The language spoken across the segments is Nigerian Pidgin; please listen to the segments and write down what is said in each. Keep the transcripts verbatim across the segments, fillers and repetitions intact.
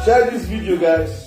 Share this video, guys.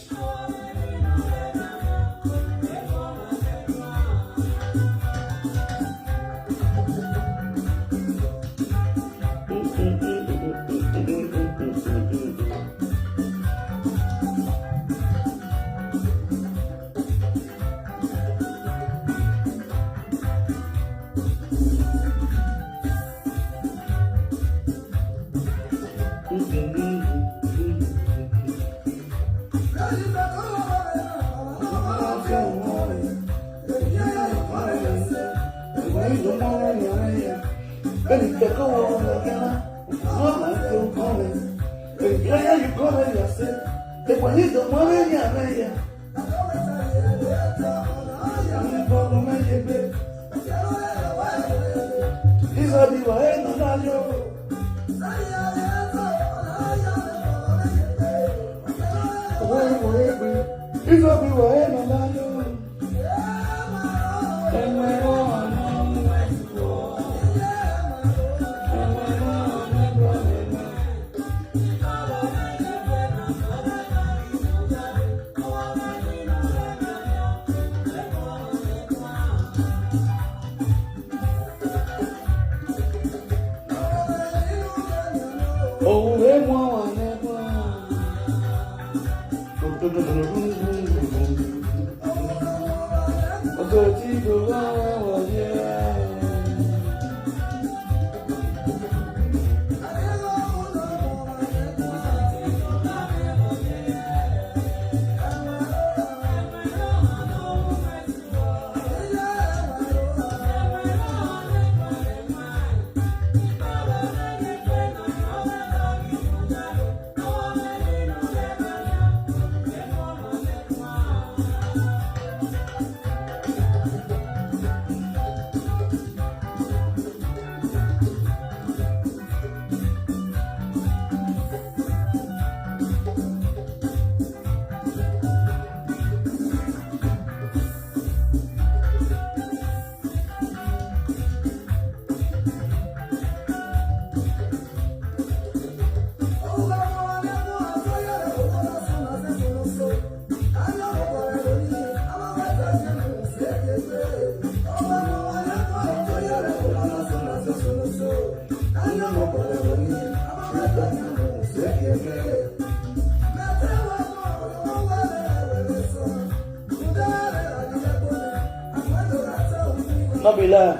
No be lie.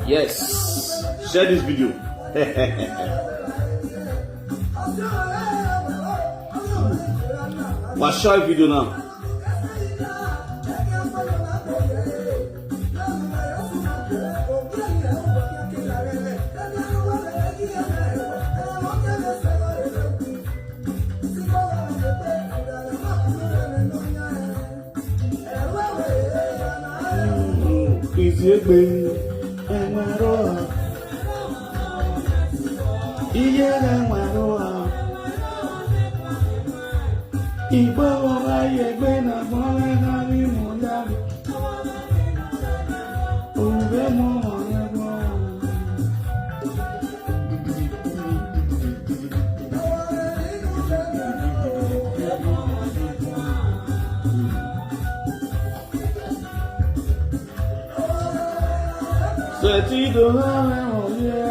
Yes. Share this video. Wa share video now. Iziegbe enwere ụwa. Ihe na-enwere ụwa. Igbo ụwa ya egbe na mọrị na imo ya. Ube mụ mọrị mụ. Setido ame moye.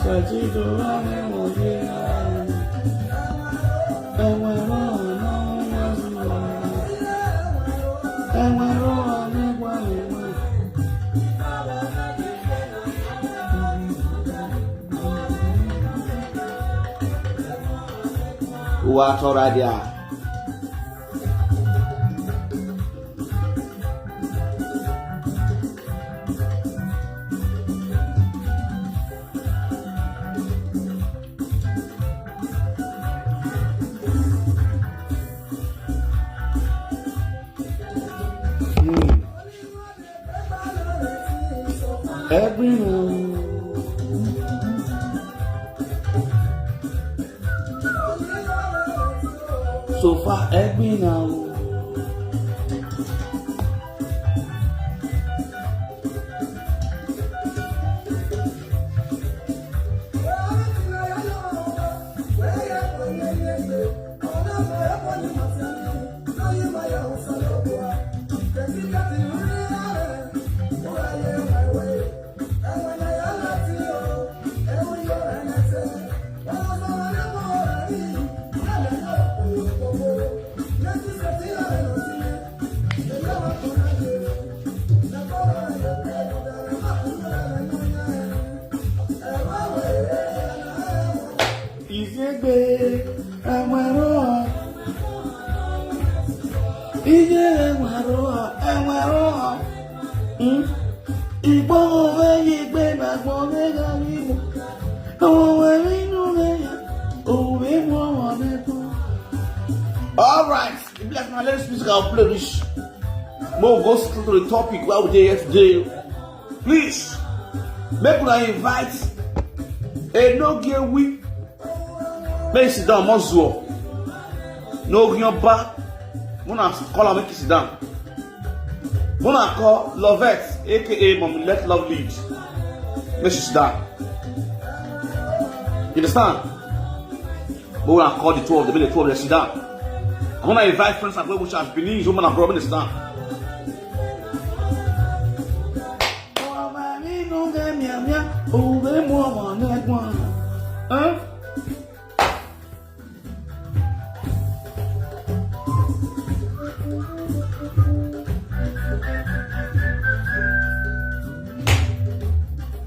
Setido ame moye. Enwere ọnụ nwa zuwa. Enwere ọnụ gwa enwe. What already are? Every room. So far, every now. Izegbe, enwero. Ije enwero, enwero. Hmm? Igbo onwe ya igbe na agbo onwe ya igbo. Onwe inu ya, onwe mụọ n'ekwu. All right, e be like na latest music I play reach. Mo go straight to the topic where we dey here today. Please, make una invite Enogie Wi. Make e sit down, Mozuo. No Ogion Ba. Una call am make e sit down. Una call Lovette, A K A Mommy Let Love Lead. Make she sit down. You understand? But when I call the two of them, make the two of them sit down. I wanna invite friends and people which have been in woman abroad, make they sit down. Huh?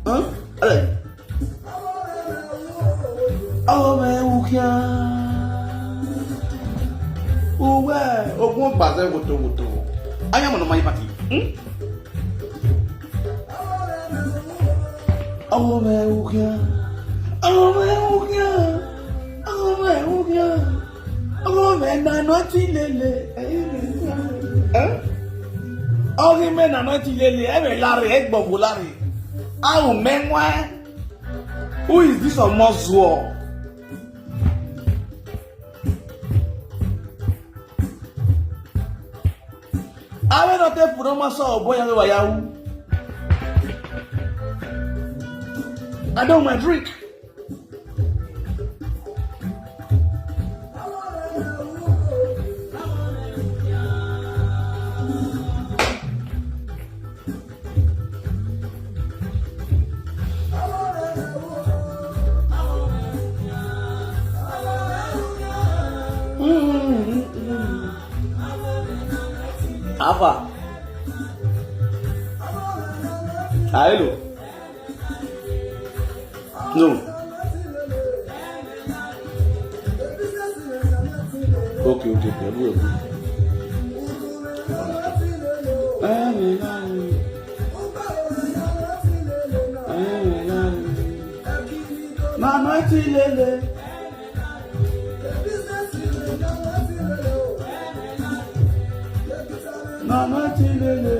Huh? Hey. Ọmọ ẹ̀wù kíá. Uwe, ogun gbazẹ wotowoto. Anya mọ̀nà máa yí pàtì. Hmm? Ọmọ ẹ̀wù kíá. Ọmọ ẹ̀wù kíá. Ọmọ ẹ̀wù kíá. Ọmọ ẹ̀nà náà ti lélẹ̀. Eh? Ọmọ ẹ̀nà náà ti lélẹ̀. Ẹ bẹ̀ láre, ẹ gbọ̀gbọ̀ láre. A ò mẹ́wàá. Who is this Omozuo? I will not take for my soul, boy, I will. I don't my drink. Alpha. Hello. No. Okay, okay, okay. Everywhere good. Mama Tilele. Mama Tilele.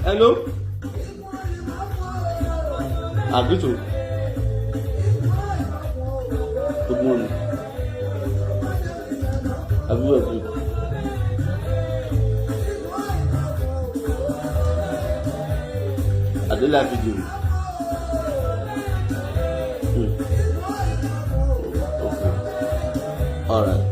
Hello? Agito. Good morning. Have you a good? I don't like video. Hmm. Okay. All right.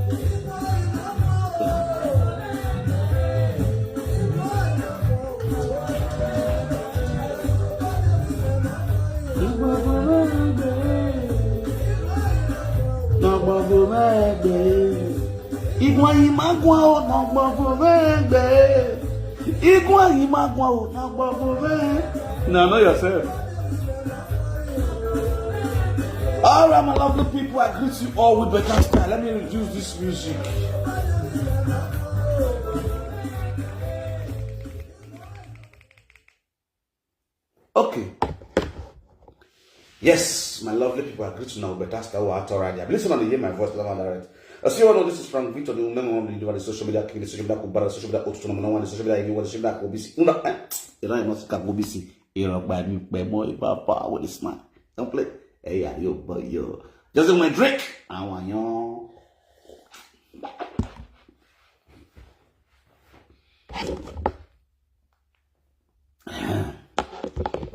Igwe anyị ma gwa ọ nọ gbọgbọ egbe. Igwa Imagwa, na gbogbo, man. Now know yourself. All right, my lovely people, I greet you all with better style. Let me reduce this music. Okay. Yes, my lovely people, I greet you now with better style. What already? I believe some of you hear my voice loud and direct. As you all know, this is Frank Victor, the woman on the social media king, the social media kubara, the social media host, number one, the social media everyone, the social media K B C. Una, eh, you know, you must K B C. You know, by me, by more, if I power with the smile. Don't play. Hey, yeah, yo, boy, yo. Just in my drink. I want you.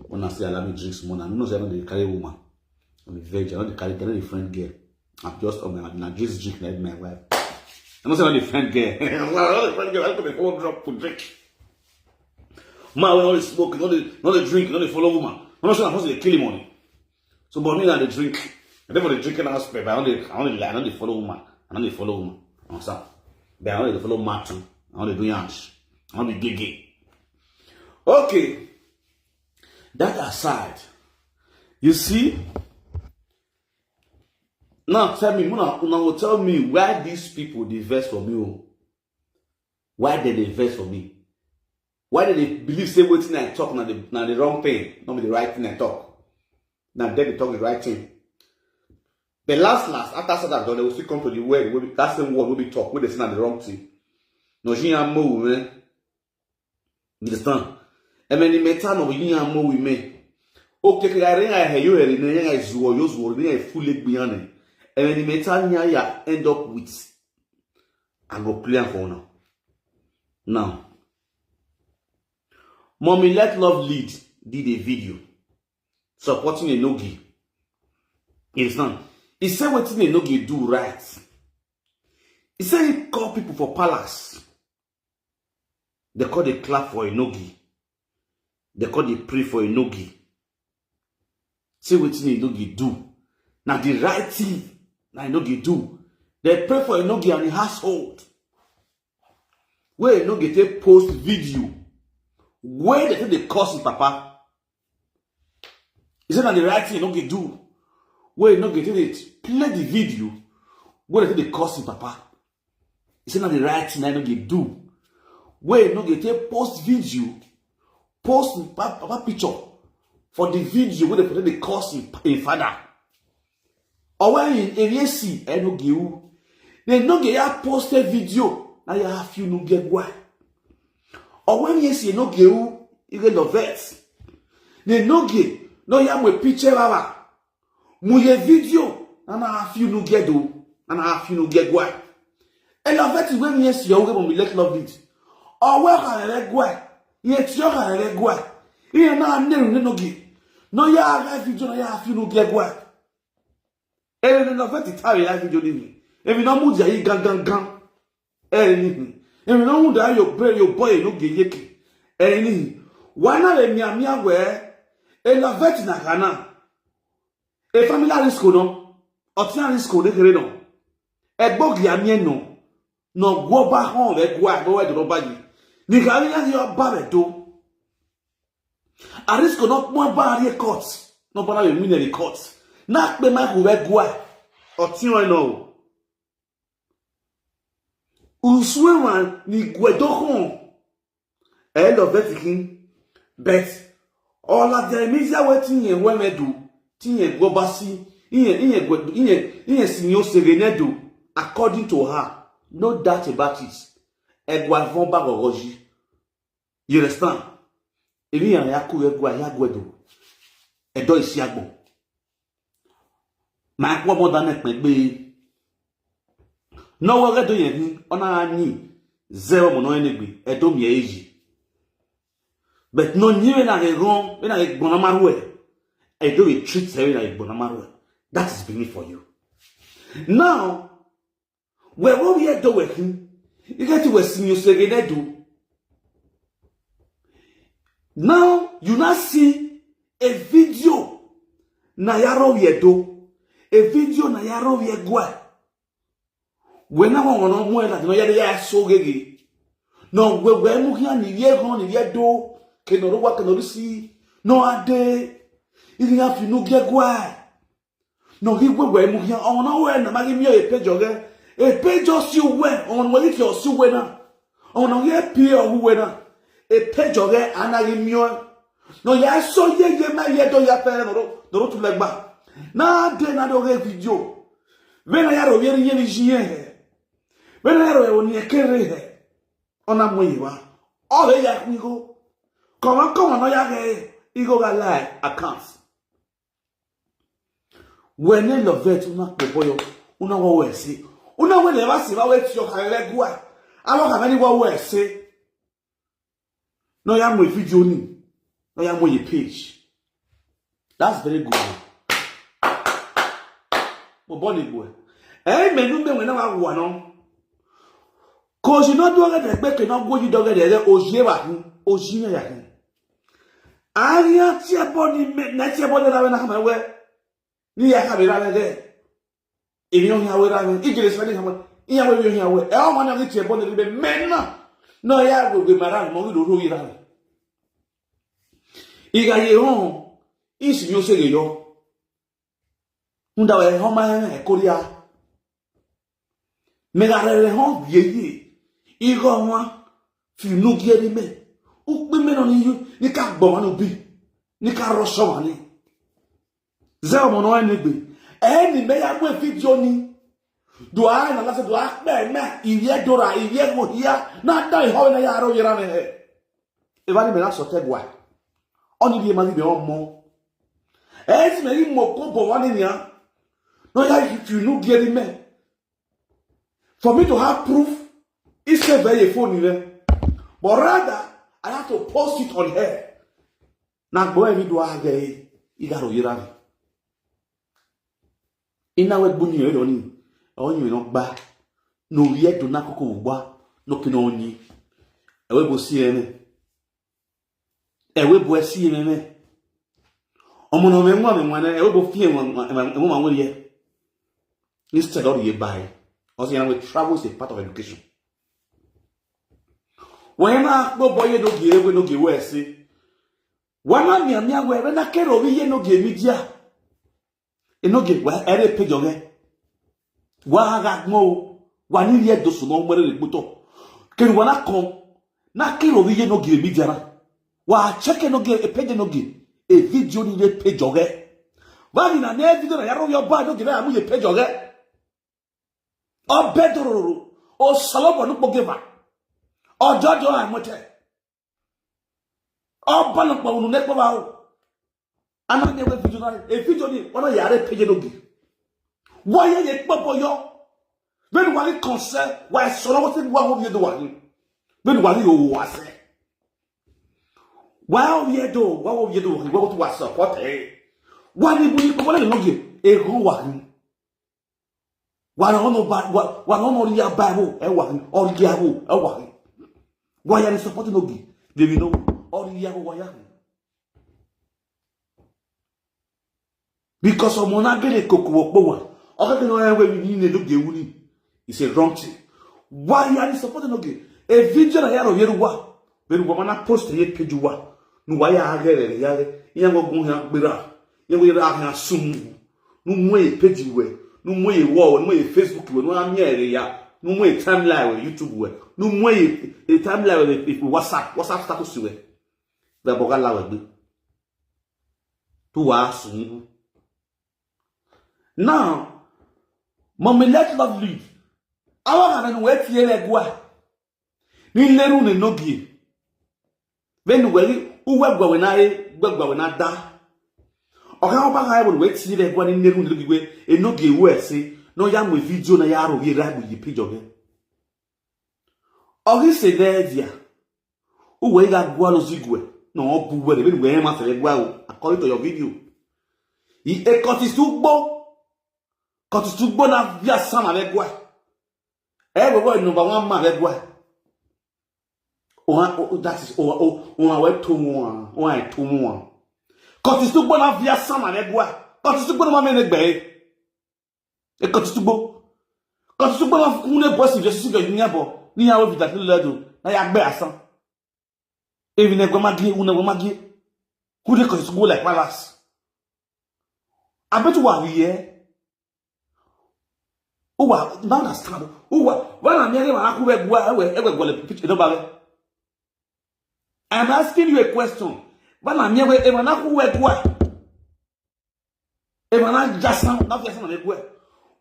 When I say allow me drink small, now, no say I no dey carry woman. I'm a virgin, I no dey carry, I no dey friend girl. I'm just on my, na just drink like my wife. I no say I no dey friend girl. I no dey friend girl, I no dey hold drop to drink. Man, we no dey smoke, no dey, no dey drink, no dey follow woman. No say I supposed to dey kill him money. So, but me, I dey drink. I dey for the drinking aspect, but I no dey, I no dey lie, I no dey follow woman. I no dey follow woman. Understand? But I no dey follow man too. I no dey do yansh. I no be gay gay. Okay. That aside, you see, now tell me, una, una go tell me why these people dey vex for me. Oh. Why they dey vex for me? Why they dey believe say wetin I talk na the, na the wrong thing, not be the right thing I talk? Now they dey talk the right thing. The last last, after Saturday, they will still come to the word, wey be, that same word wey be talk, wey they say na the wrong thing. No, she ain't move, man. You understand? And many metal no, you ain't move with me. Okay, kaya rin a heyo eri ne ya zuo yo zuo ne ya full leg beyond. And many metal nya ya end up with. I go play am for now. Now, Mommy Let Love Lead did a video supporting Enogie. You understand? He said wetin Enogie do right. He said he call people for palace. They call, they clap for Enogie. They call, they pray for Enogie. See wetin Enogie do. Now the right thing na Enogie do. They pray for Enogie and the household. Where Enogie take post video where they take dey curse him papa. He said na the right thing Enogie do. Where Enogie take dey play the video where they take dey curse him papa. He said na the right thing Enogie do. Where Enogie take post video, post pa-, papa picture for the video where they take dey curse him, him father. Or when he, he, he see Enogie, they no get ya post a video. Now you have you no get why. Or when you see no get who, you get the vet. They no get no ya mwe picture baba. Mu ye video. Nana afi unu gedo. Nana afi unu gegwa. Ela veti we mi esi yo we mo mi let love it. O we ka re gwa. Ye ti o ka re gwa. Ye na ne ne no gi. No ya ga video no ya afi unu gegwa. Ele no veti ta ya video ni. E mi no mu ja yi gan gan gan. Eni. E mi no mu da yo bre yo boy no ge yeke. Eni. Wana le mi amia we. Ela veti na kana. E family risk no. Otian risk de kere no. E gbogi amie no. No gwo ba hon ve gwa go we do ba yi. Ni ka mi ya yo ba ve do. A risk no mo ba ri court. No ba na we mi ne court. Na pe ma ku ve gwa. Otian no. Usuewan ni gwe do hon. E lo vetikin. But all of them is ya wetin ye we me do. Tin ye go basi. Iye iye gwe iye iye sinyo sege ne do. According to her, no doubt about it. E gwa von ba gogoji. You understand? Ebi ya ya ku e gwa ya gwe do. E do isi agbo. Ma kwa mo da ne pe gbe. No wo ge do ye ni ona ni zero mo no ene gbe e do mi eji. But no ni we na ge gon we na ge gbona maru e. E do we treat se we na ge gbona maru e. That is beneath for you. Now, we wo we do we hin. You get to we senior sege ne do. Now you now see a video na yaro we do. A video na yaro we gwa. Wena wa wono mu e la no ya ya so gege. No, we we mu hiã ni ye hon ni ye do. Ke no ro wa ke no ro si. No ade. Iri ya fi nu ge gwa. No hi we we mu hiã. Ona we na ma gi mi e page ge. E page o si we. Ona we ki o si we na. Ona ye pi o we na. E page ge ana gi mi o. No ya so ye ye ma ye do ya pe no ro. No ro tu le gba. Na de na do ge video. Ve na ya ro ye ye ni ji ye he. Ve na ya ro ye o ni e kere he. Ona mo yi wa. O le ya ku igo. Koma koma no ya ge igo ga lie account. Wene lovet una kpoboyo, una wo wese. Una we le ba si ba we ti o ka le gua. Alo ka meni wo wese. No ya mo video ni. No ya mo ye page. That's very good. Mo bo ni gwe. Eh, me nu me we na wa wa no. Ko si no do ge de pe ke no gwo yi do ge de o je wa hu. O ji ya hu. Ari a ti e bo ni me, na ti e bo ni ra we na ka me we. Ni ya ka be ra we de. Emi o hia we ra we. Igele sani ka mo. Iya we bi o hia we. E o mo na ki ti e bo ni be me na. No ya we we mara mo wi do ro yi ra we. Iga ye hon. Isi mi o se ge yo. Unda we hon ma he ko ria. Me ga re re hon ye ye. Igo wa. Fi nu gi eri me. U pe me no ni yu. Ni ka gbo ma no bi. Ni ka ro so ma ni. Ze omo no eni gbe. Eni me ya gbe video ni. Do a na la se do a pe me. Iye do ra, iye mo hia. Na da iho na ya ro yera me he. E ba ni me na so te gwa. Oni bi e ma ni be omo. E ti me ri mo ko bo wa ni nya. No ya fi nu gi eri me. For me to have proof, it's a very phone in there. But rather, I have to post it on her. Na gbo e mi do a ge e, i ga ro yera mi. Ina we gbu ni yo ni. O ni no gba. No ye do na koko gba. No ki no ni. E we bo si e me. E we bo e si e me me. Omo no me nwa me nwa na, e we bo fi e nwa, e nwa, e nwa we ye. Instead of ye buy. Also, you know, travel is a part of education. When I go boy, you don't give, we don't give where see. When I me, me, we, when I care over, you don't give media. You don't give, well, every page of it. Wa ga mo, wa ni ye do so mo mo le gboto. Ke wa na kon, na ke ro wi ye no ge mi jara. Wa check no ge e page no ge. E video ni le page oge. Wa ni na ne video na ya ro yo ba no ge na mu ye page oge. O be do ro ro. O salo bo no po ge ba. O jojo a mo te. Ọ ba na kpa unu ne kpa ba o. Ana ne we video na e video ni ona ya re page no gi. Wa ye ye kpa bo yo. Be ni wa ni concern wa so no wo se wa wo ye do wa ni. Be ni wa ni yo wa se. Wa wo ye do wa wo ye do wa ni wa to wa support e. Wa ni bu ni kpa bo le no gi e go wa ni. Wa na ono ba wa wa na ono ria Bible e wa o ria wo e wa. Wa ya ni support no gi. Baby no o ria wo wa ya. Because ọmọ na gele koko wo po wa. O ka ke no e we ni ne do ge wu ni. It's a wrong thing. Wa ya ni support no gi. E video na ya ro yeru wa. Be wa ma na post ye page wa. Nu wa ya agere ya re. Ya ngo gun ya gbera. Ya ngo ya ha sum. Nu mu e page we. Nu mu e wo, nu mu e Facebook we, nu a mi ere ya. Nu mu e timeline we YouTube we. Nu mu e e timeline we e WhatsApp, WhatsApp status we. Da boga la we gbe. Tu wa sum. Now, mommy let love live. Awa ga na nu we tie le gwa. Ni leru ne no gi. Be nu we ri uwe gwa we na e gwa gwa we na da. O ka o ba ga e bo we tie le gwa ni leru ne no gi we e no gi we se no ya mo video na ya ro ye ra bu yi page oge. O gi se de dia. Uwe ga gwa no zigwe. No bu we be we ma se le gwa o according to your video. I e koti su gbo. Koti su gbo na via sana le gwa. E we we number one ma le gwa. O ha- o that is o o o ha we to mo ha. O ha to mo ha. Koti su gbo na via sana le gwa. Koti su gbo na ma me ne gbe. E koti su gbo. Koti su gbo na ku ne bo si via si via ni abo. Ni ha we vida le do. Na ya gbe asan. Even ne gwamagi, una gwamagi. Who dey cause go like palace? I bet you are here. Uwa, na understand. Uwa, wana mi ere mana kuwe gwa, ewe, ewe gwale pitch, no bale. I'm asking you a question. Wana mi ewe, e mana kuwe gwa. E mana jasan, na fiasa na gwa.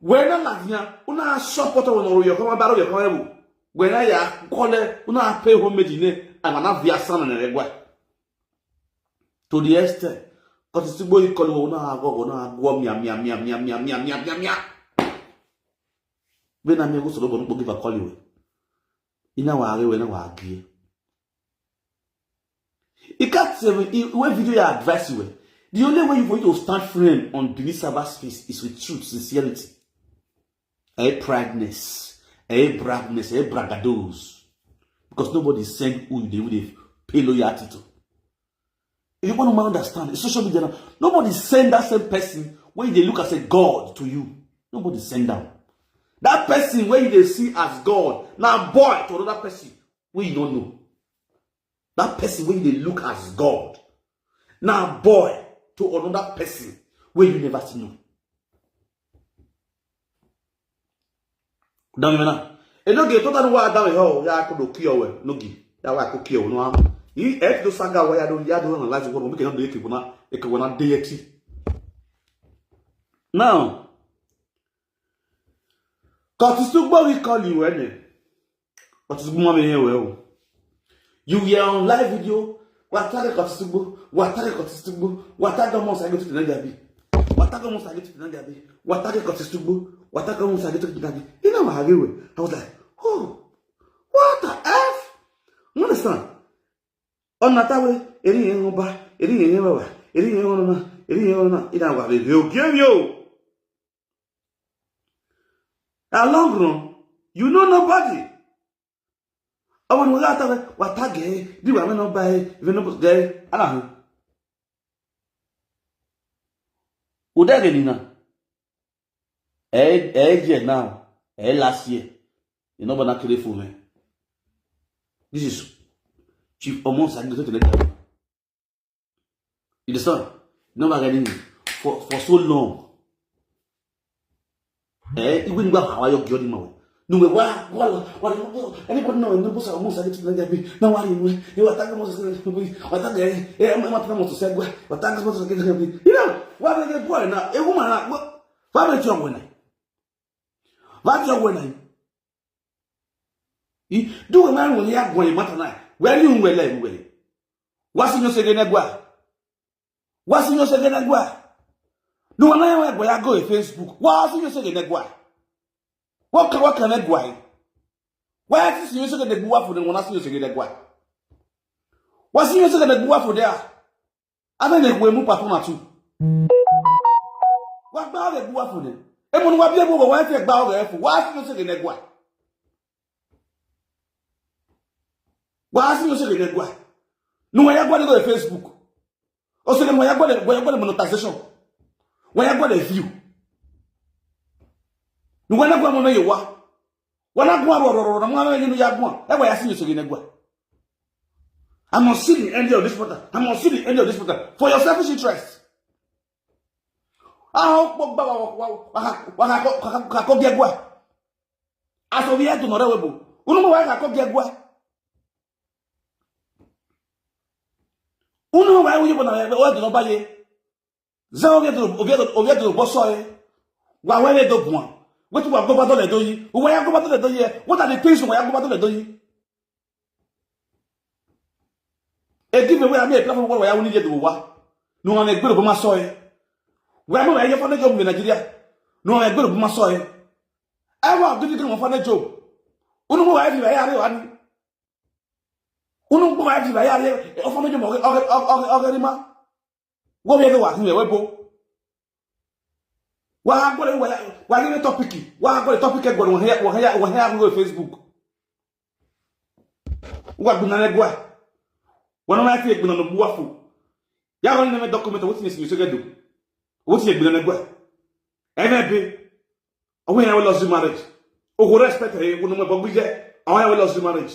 Wena na via, una support wona ro yo, kama baro yo, kama ebu. Wena ya kole, una pay homage ne, e mana via sana na gwa. To the extent, Kotisugbo ikọlu una agogo na agwo mia mia mia mia mia mia mia mia mia. When I go solo go give a call you. Ina wa are we na wa agie. I can't say we we video ya advice you. The only way you for you to stand firm on Benin Sabbath space is with truth, sincerity. A prideness, a braggness, a bragados. Because nobody send who you dey, who dey pay loyalty to. If you want to understand, it's social media now. Nobody send that same person when they look as a god to you. Nobody send down. That person where you dey see as God, now boy to another person where you don't know. That person where they look as God, now boy to another person where you never see know. Down here now. E no get total wa down here, ya ko do kiyo we, no gi. Ya wa ko kiyo no am. I e do saga wa ya do ya do na life go make no do e ke bona, e ke bona de yeti. Now, Kotisugbo we call you ene. Kotisugbo ma me we o. You were on live video. Watare Kotisugbo, watare Kotisugbo, watare mo sa go to na gabi. Watare mo sa go to na gabi. Watare Kotisugbo, watare mo sa go to na gabi. You know how we were. I was like, "Oh, what the F?" You understand? On that way, eri yen ba, eri yen ba, eri yen na, eri yen na. Ina wa be o game yo. A long run, you know nobody. Awan wa ta wa ta ge, di wa no ba e, we no ge, ala hu. Uda ge ni na. Eh, eh, year now. Eh, last year. You know, but not careful, man. This is Chief Omos. I get to let you. You understand? No, I get for for so long. Eh, even go how you get him away. No, we wa wa wa. Anybody know? No, boss, Omos. I get to let you. No, why you? You attack Omos. Attack eh. Eh, I'm not to say. Attack Omos. You know, why they get boy now? A woman. Why they jump when I? Why they jump when I? I, do we man when ya gwa mata na? Where you were like where? What's in your second gwa? What's in your second gwa? Do we man gwa ya go Facebook? What's in your second gwa? What can what can I gwa? Why is your second gwa for the one as your second gwa? What's in your second gwa for there? Ave ne kwe mu patron atu. Wa gba ave gua fu ne. E mo wa bia bo wa fe gba ave fu. Wa si no se ne gua. Wa si no se ne gua. No wa ya gua ne Facebook. O se ne wa ya gua ne wa ya gua ne monetization. Wa ya gua ne view. No wa na gua mo me yo wa. Wa na gua ro ro ro na mo na yo ya gua. E wa ya si no se ne gua. I must see the end of this matter. I must see the end of this matter. For your selfish interest. Ah, oh, oh, bah, bah, bah, bah, bah, bah, bah, bah, bah, bah, bah, bah. As of yet, honorable. Unu mo wa ka ko gegwa. Unu mo wa wo yo bona wa do ba ye. Za o ye do, o ye do, o ye do bo so e. Wa wa ye do bua. Wetin wa go ba do le do yi. Wa ya go ba do le do yi. What are the things wa ya go ba do le do yi? E give away, I mean, a platform where I only get to wa. No one a good of my soil. Where am I for the job in Nigeria? No one a good of my soil. I want to give my father job. Unu mo wa fi ya re wa ni. Unu mo wa fi ya re o fo no job o o o o ma. Wo bi e wa ni we bo. Wa ha gbọ́dọ̀ wa ya wa ni topic. Wa ha gbọ́dọ̀ topic e gbọ́dọ̀ wa ya wa ya wa ya go Facebook. Wa gbina le gwa. Wa no ma fi gbina no buwa fu. Ya go ni me document wetin is mi so get do. Wetin e gbina le gwa. Ene be. Owe ya we lost marriage. O go respect e wo no me bogbi je. Owe ya we lost marriage.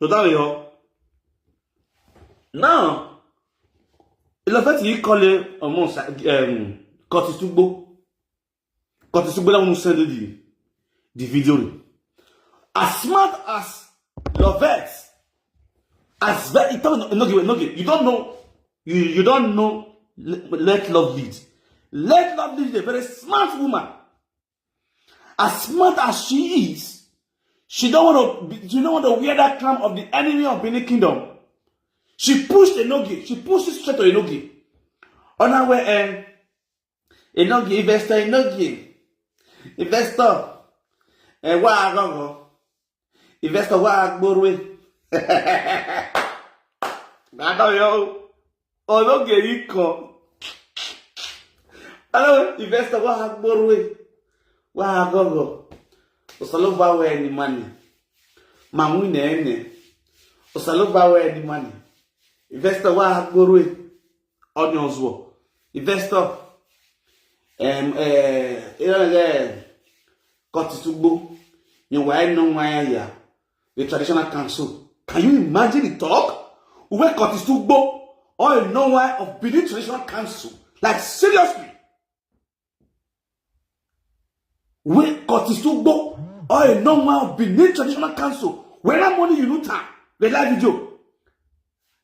So that way, now, Ilofeti, he call him almost um, Kotisugbo. Kotisugbo that one send the, the video. As smart as Lovett, as very, you don't know, you don't know, you, you don't know, let, let love lead. Let love lead is a very smart woman. As smart as she is, she don't want to. She don't want to wear that crown of the enemy of Benin Kingdom. She pushed Enogie. She pushed it straight to Enogie. On her way, eh, Enogie, investor Enogie, investor, eh, wa agogo, investor wa agboro. Gbadọ yo, Enogie yìí kan. Hello, investor wa agboro, wa agogo. Osalova we any money. Ma win any. Osalova we any money. Investor wa agboro, Onions wo. Investor. Um, eh, you know, eh, Kotisugbo. You why no why here? The traditional council. Can you imagine the talk? We Kotisugbo, all in no why of Benin traditional council. Like, seriously. We Kotisugbo, all in no why of Benin traditional council. When that money you look at the live video.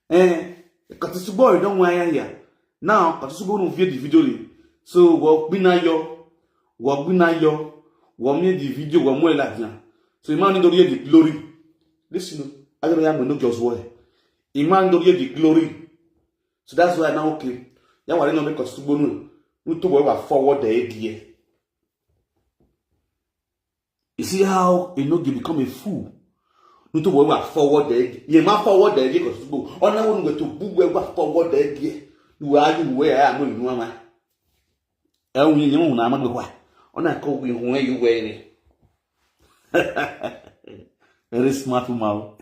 Eh, Kotisugbo, you don't want here. Now, Kotisugbo no view the video. So, wo gbina yo, wo gbina yo, wo me the video, wo mo la dia. So, you man need to hear the glory. Listen, I don't know, no just way. You man don't hear the glory. So that's why now, okay. Ya wari no make Kotisugbo no. No to wa forward the idea. You see how Enogie become a fool? No to wa forward the idea. Ye ma forward the idea Kotisugbo. Ona wonu we to bu we wa forward the idea. You are you where I am no you ama. E won ye won na ma gbe kwa. Ona ko we won you where ni. Very smart woman.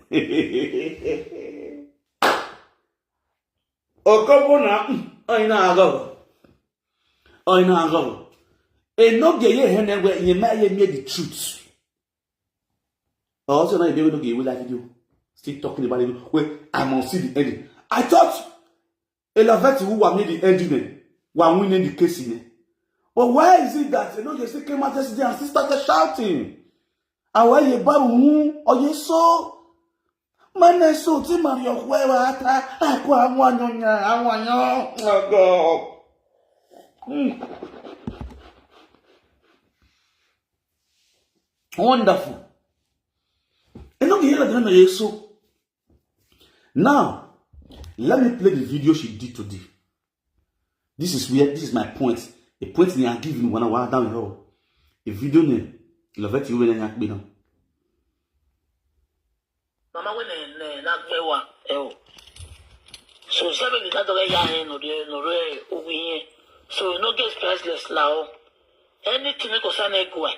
Okobo na, mm, oyin na agogo. Oyin na agogo. Enogie ye hene we ye ma ye me the truth. Also now you dey no give live video. Still talking about it. Wait, I must see the ending. I thought Elaveti who were made the ending, eh, were winning the case in. But why is it that Enogie still came out yesterday and still started shouting? Awa ye baru mu, oye so. Mane so ti mari okwe wa ata, akwa anwanyo nya, anwanyo. Oh God. Hmm. Wonderful. Enogie yela dana ye so. Now, let me play the video she did today. This is where, this is my point. A point in I give in one hour down here. A video name. Lovett you when I be now. Mama we ne ne na gbe wa e o. So seven ni ka to ya he no de no re o wi yen. So no get priceless la o. Anything ko sa na e gwa.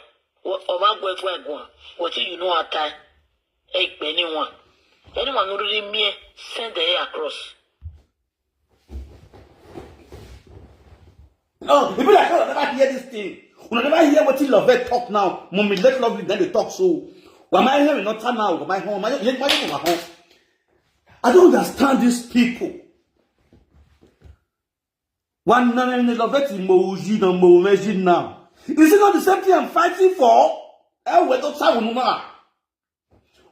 O ma gwe gwe gwa. What you know atai. E pe ni one. Anyone no really me send the across. No, e be like una never hear this thing. Una never hear wetin Lovett talk now. Mommy, let lovely then they talk so. Why am I hearing not now? Why am I home? Why am I home? I don't understand these people. One name in Lovett in Moji, no Moji now. Is it not the same thing I'm fighting for? Eh, we don't have no.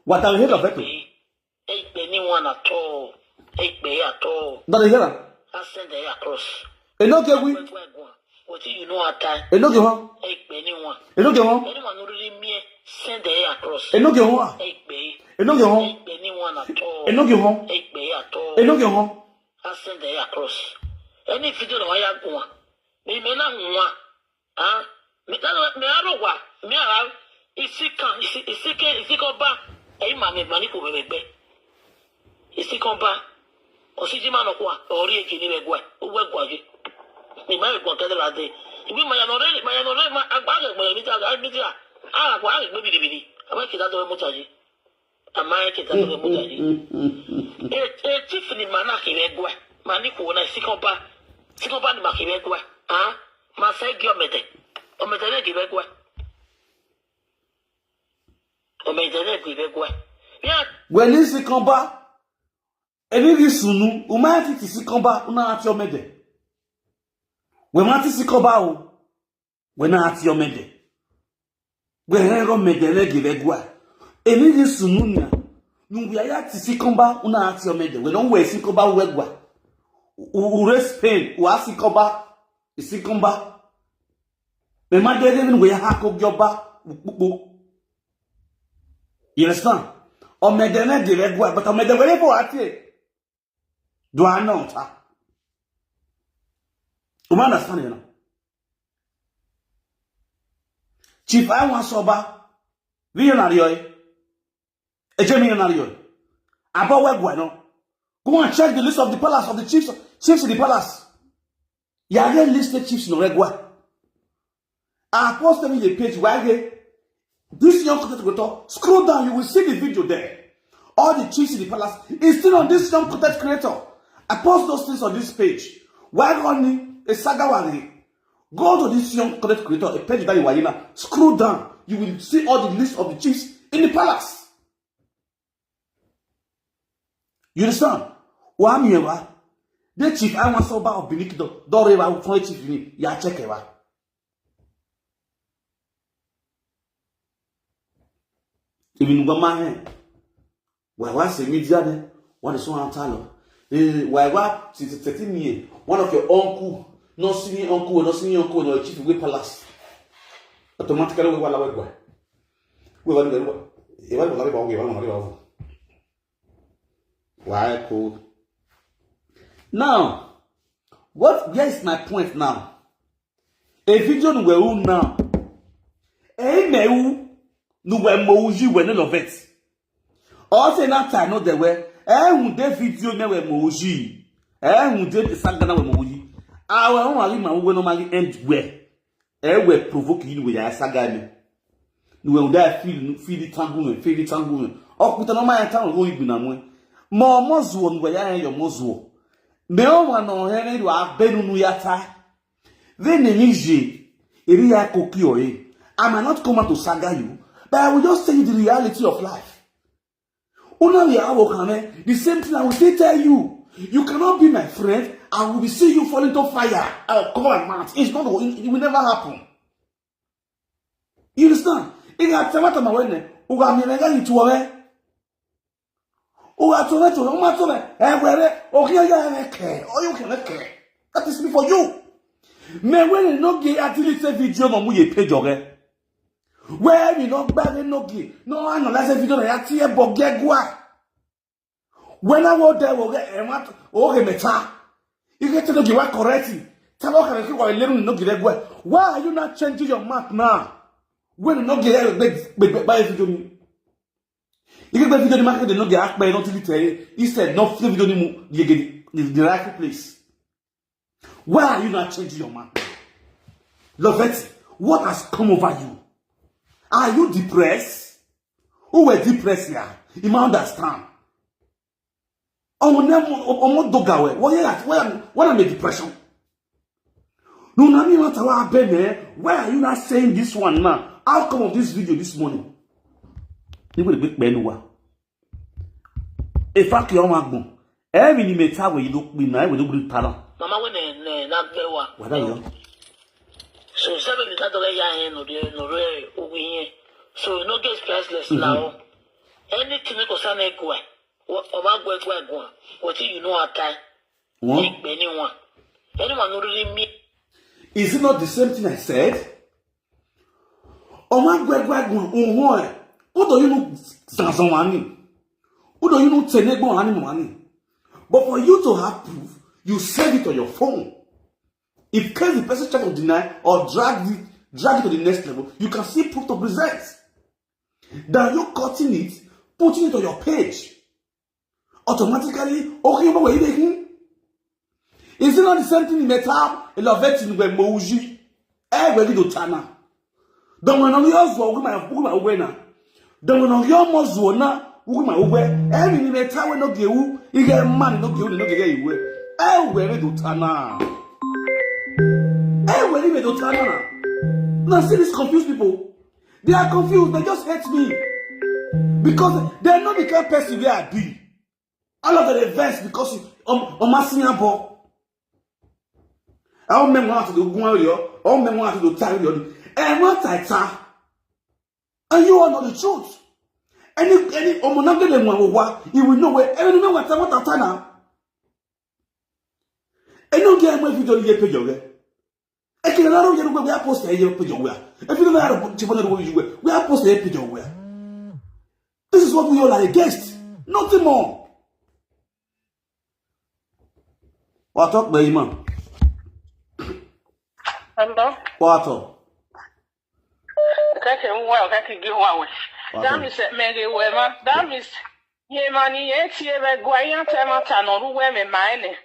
What are you here, Lovett? Ekpe ni one at all. Ekpe at all. That is here. I send the across. Enogie we. What you know at time? Enogie ho. Ekpe ni one. Enogie ho. Anyone who really me send the across. Enogie ho. Ekpe. Enogie ho. Ekpe ni one at all. Enogie ho. Ekpe at all. Enogie ho. I send the across. Any video no ya go. Me me na nwa. Ah, me ka me aro wa, me ara isi kan, isi isi ke isi ko ba. E ma me mani ko be be. Isi ko ba. O si ji ma no kwa, ori e kini be gwa. O we gwa ji. Me ma gwa ka de la de. Ibi ma ya no re, ma ya no re ma agba ge mo mi ta ga mi ta. Ah, kwa ge bi bi bi. Ama ki da do mo ta ji. Ama ki da do mo ta ji. E e chief ni mana ki be gwa. Mani ko na isi ko ba. Sikomba ni ma ki be gwa. Ah? Ma se gi omede. Omede ne gi be gwa. Omede ne gi be gwa. Yeah. When is Sikomba? Eni di sunu, uma ti ti Sikomba, una ati omede. We ma ti Sikomba o. We na ati omede. We he go mede ne gi be gwa. Eni di sunu na. Nu we ya ti Sikomba, una ati omede. We no we Sikomba we gwa. U, u re Spain, u a Sikomba. Sikomba. Me ma de de we ha ko gyoba. Pupu. You understand? Omede ne gi be gwa, but omede we le fo ati. Do I know? You understand, you know? Chief, I want sober. Millionaire. A millionaire. About where go, no? Go and check the list of the palace of the chiefs, chiefs in the palace. Yeah, they listed chiefs in Oregwa. I post them in the page. Why they? This young content creator, scroll down, you will see the video there. All the chiefs in the palace is still on this young content creator. I post those things on this page. Why only a saga worry? Go to this young content creator, a page that you are in. Scroll down, you will see all the list of the chiefs in the palace. You understand? Wa mi ewa. The chief, I want sober of Binikido. Don't ever for chief ni. Ya check ewa. Even go my hand. Wa wa se media de. What is one talo? Eh, wa wa thirteen year. One of your uncle, no senior uncle, no senior uncle, no chief we palace. Automatically we wala we gwa. We wala we gwa. We wala we gwa. We wala we gwa. Why cool? Now, what? Where is my point now? A video nu we u now. A me u nu we mo uji we no love it. All say that time no de we. Eh, un de video me we mo uji. Eh, un de saga na we mo uji. Awe un ali ma we no mali end we. Eh, we provoke you we ya saga me. Nu we un da feel, feel the tangle me, feel the tangle me. Okuta no ma ya tangle go igbina mu. Mo mo zuo nu we ya yo mo zuo. Me o wa no he ne do abenu nu ya ta. Then Elijah, eri ya kokio eh. I might not come out to saga you, but I will just tell you the reality of life. Una we awo kame, the same thing I will still tell you. You cannot be my friend. I will be see you fall into fire. I'll cover my mouth. It's not. It will never happen. You understand? Ị ga-atịmata ma wene ụga mi na ga yitu ome. Ụga tụrụ tụrụ mma tụrụ. Egwere oge ya ya eke. Oyo ke eke. That is me for you. Me wene no ge atilite video no mu ye page oge. Where me no gbare no ge. No analyze video na ya tie boge gwa. When I was there, okay, and what? Okay, meta. You get to know you are correct. Tell okay, you are learning no give way. Why are you not changing your map now? When no get by video. You get by video the market, they no get act by not till it. Instead, no video the the right place. Why are you not changing your mind? Loveti, what has come over you? Are you depressed? Who were depressed here? You might understand. Omo ne mo omo doga we. What you what what am a depression? No, na me want to be there. Why are you not saying this one now? Outcome of this video this morning. You will be benuwa. If I kill my bone, every ni me tawe you look me na we look good talent. Mama we ne ne na gbe wa. What are you? So seven minutes to ya hen no de no re ogun yen. So no get priceless now. Anything we concern e gwa. O ma gwe gwe gwa. Wetin you know atai? One. Egbe ni one. Anyone no really me. Is it not the same thing I said? Oma gwegwe gun unho e. Udo you know zanzan wani. Udo you know tenegbo wani wani. But for you to have proof, you save it on your phone. If case the person try to deny or drag it, drag it to the next level, you can see proof to present. Than you cutting it, putting it on your page. Automatically, okay, but wait, hmm? Is it not the same thing in metal? A lot of it in where Moji. Eh, where do Tana? Don't want to use for woman, woman, winner. Don't want to your most one, woman, where every metal will not give you, you get money, not give you, not give you. Eh, where do Tana? Hey, well, even don't tell me now. Now see these confused people. They are confused. They just hate me because they know the kind of person wey I be. All of them dey vex because um, Omasinyabo. I don't remember what to do. Go on, I don't remember what to do. Tell you, I want to tell. And you all know the truth. Any any omonage dem wan wa, you will know where any no matter what after now. Eno get my video ye page away. Eke na ro ye we we post ye page away. If you don't know how to put your we we post ye page away. This is what we all are against. Nothing more. What talk, baby man? Hello. What talk? Kake nwa kake gi wa we. That means eh, mege we ma. That means ye mani ye ti e be gwa yan te ma ta no ru we me ma ene.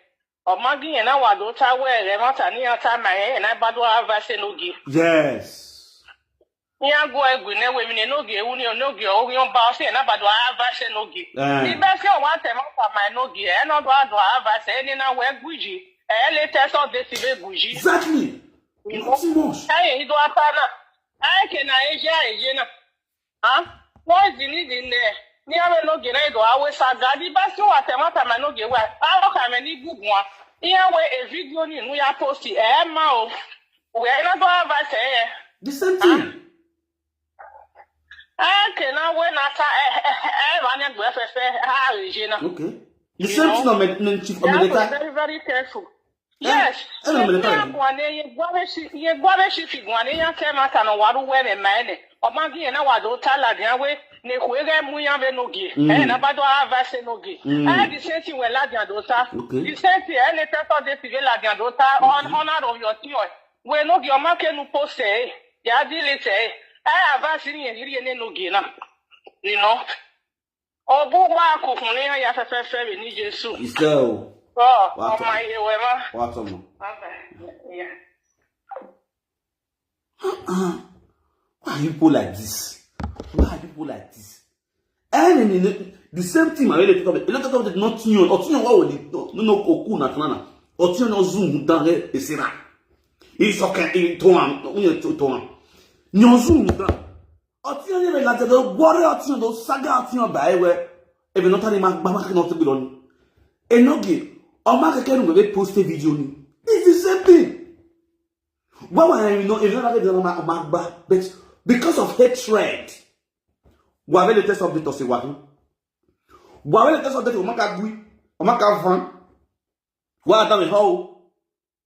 O ma gi ye na wa do ta we re ma ta ni ya ta ma ye na ba do ava se no gi. Yes. Ni ago egwi ne we mi ne no gi ewu ni no gi o yan ba o se na ba do ava se no gi. Eh. Ni be se o wa te ma ta ma no gi e no do ado ava se ni na we guji. E le te so de ti be guji. Exactly. Not too much. Aye ido ata na. Aye ke na eje eje na. Ha? Poison ni di ne. Ni ame no gi na ido awe sa ga di ba se wa te ma ta ma no gi wa. Awo ka me ni gugun a. Iya we e video ni nu ya post e ma o. We na do ava se e. The same thing. Eh, ke na we na ta eh eh eh ba ne gbe fefe ha reje na. Okay. The same thing on me, me chief You have to be Omeleta. Very, very careful. Eh, Yes. eh, Omeleta. Ya gwane ye gwabe shi ye gwabe shi fi gwane ya ke ma ta no waru we me mene. O ma gi na wa do ta la dia we ne ku ere mu ya be no gi. Mm. Eh na ba do ava se no gi. Mm. Eh the same thing we la dia do ta. Okay. The same thing eh ne te so de ti la dia do ta on honor of your tiyo. We no gi o ma ke nu post e. Ya delete e. Eh ava si ni ye ni ne no gi na. You know. Obu wa ku kun ni ya fe fe fe ni Jesu. It's there. Oh. Oh, Wa oh to- my, you were ma. What on? Yeah. Uh-uh. Why are you people like this? Why are you people like this? And in the, the same thing, I really talk about. Not you, or you, what will you? No, no, Oku na Kanana. Or you, no Zoom, down there, Esera. It's okay, in Toam, no, we to Toam. No Zoom, down. Or you, never like the worry, or you, no saga, or you, by where. If you not any man, Baba cannot be on. Enoge, or Mark can we post a video. It's the same thing. Why would I know if you not get the Magba? But because of hatred, why will the test of the Tosi Wahu? Why will the test of the Omaka Gui? Omaka Van? Why don't how?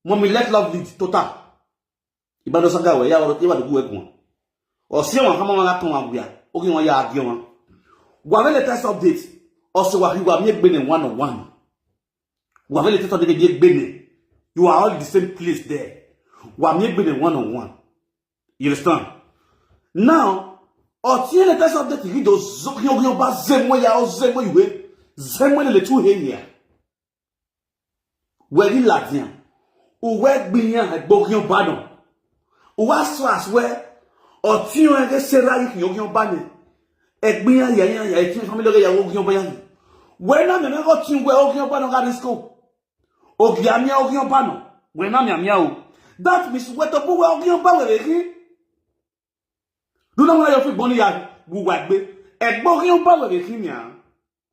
Mommy let love lead total. Ibado Sagawa, ya or Iba the Gueguan. Or see one, come on, come on, we are. Okay, one, ya, give one. Why will the test of this? Also, what you are me been one on one. Wavele tete de ye gbene. You are all in the same place there. Wa mi gbene one on one. You understand? Now, otiene test of that you do zokyo yo ba zemo ya o zemo iwe. Zemo le tu he ya. Weri ladian. Uwe gbiyan egbo kyo badon. Uwa so as we. Otiyan ege sera yi kyo kyo bane. Egbiyan ya ya ya etin family ge ya wo kyo bayan. We na me me go tin we o kyo badon ga risko. Ogi amia ogi oba no. We na mi amia o. That means we to bu we ogi oba we ki. Do na wa yo fi boni ya wu wa gbe. Egbo ogi oba we ki mi a.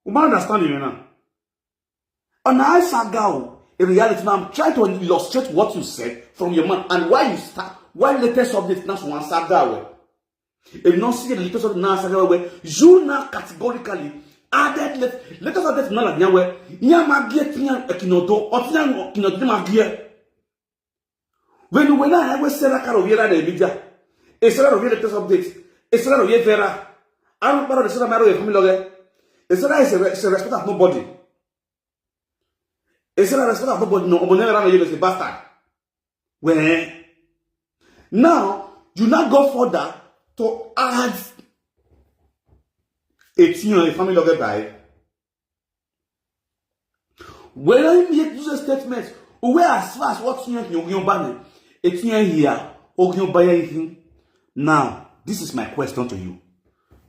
U ma understand me now. On I saga o. In reality, now I'm trying to illustrate what you said from your mouth and why you start, why latest update now so one saga we. If you not see the latest update now saga we, you now categorically added let latest update now like we. Ya ma get nya ekinodo, otinya kinodo ma get. When you wena I we sera karo yera de media. Esera ro yera latest update. Esera ro ye vera. Aru para de sera maro ye family loge. Esera is a, is a respect of nobody. Esera respect of nobody no omo nera no you is a bastard. When now you now go further to add a thing on a family loge by. When I make those statements, where as far as what you you you ban it, you here, or you buy anything. Now, this is my question to you.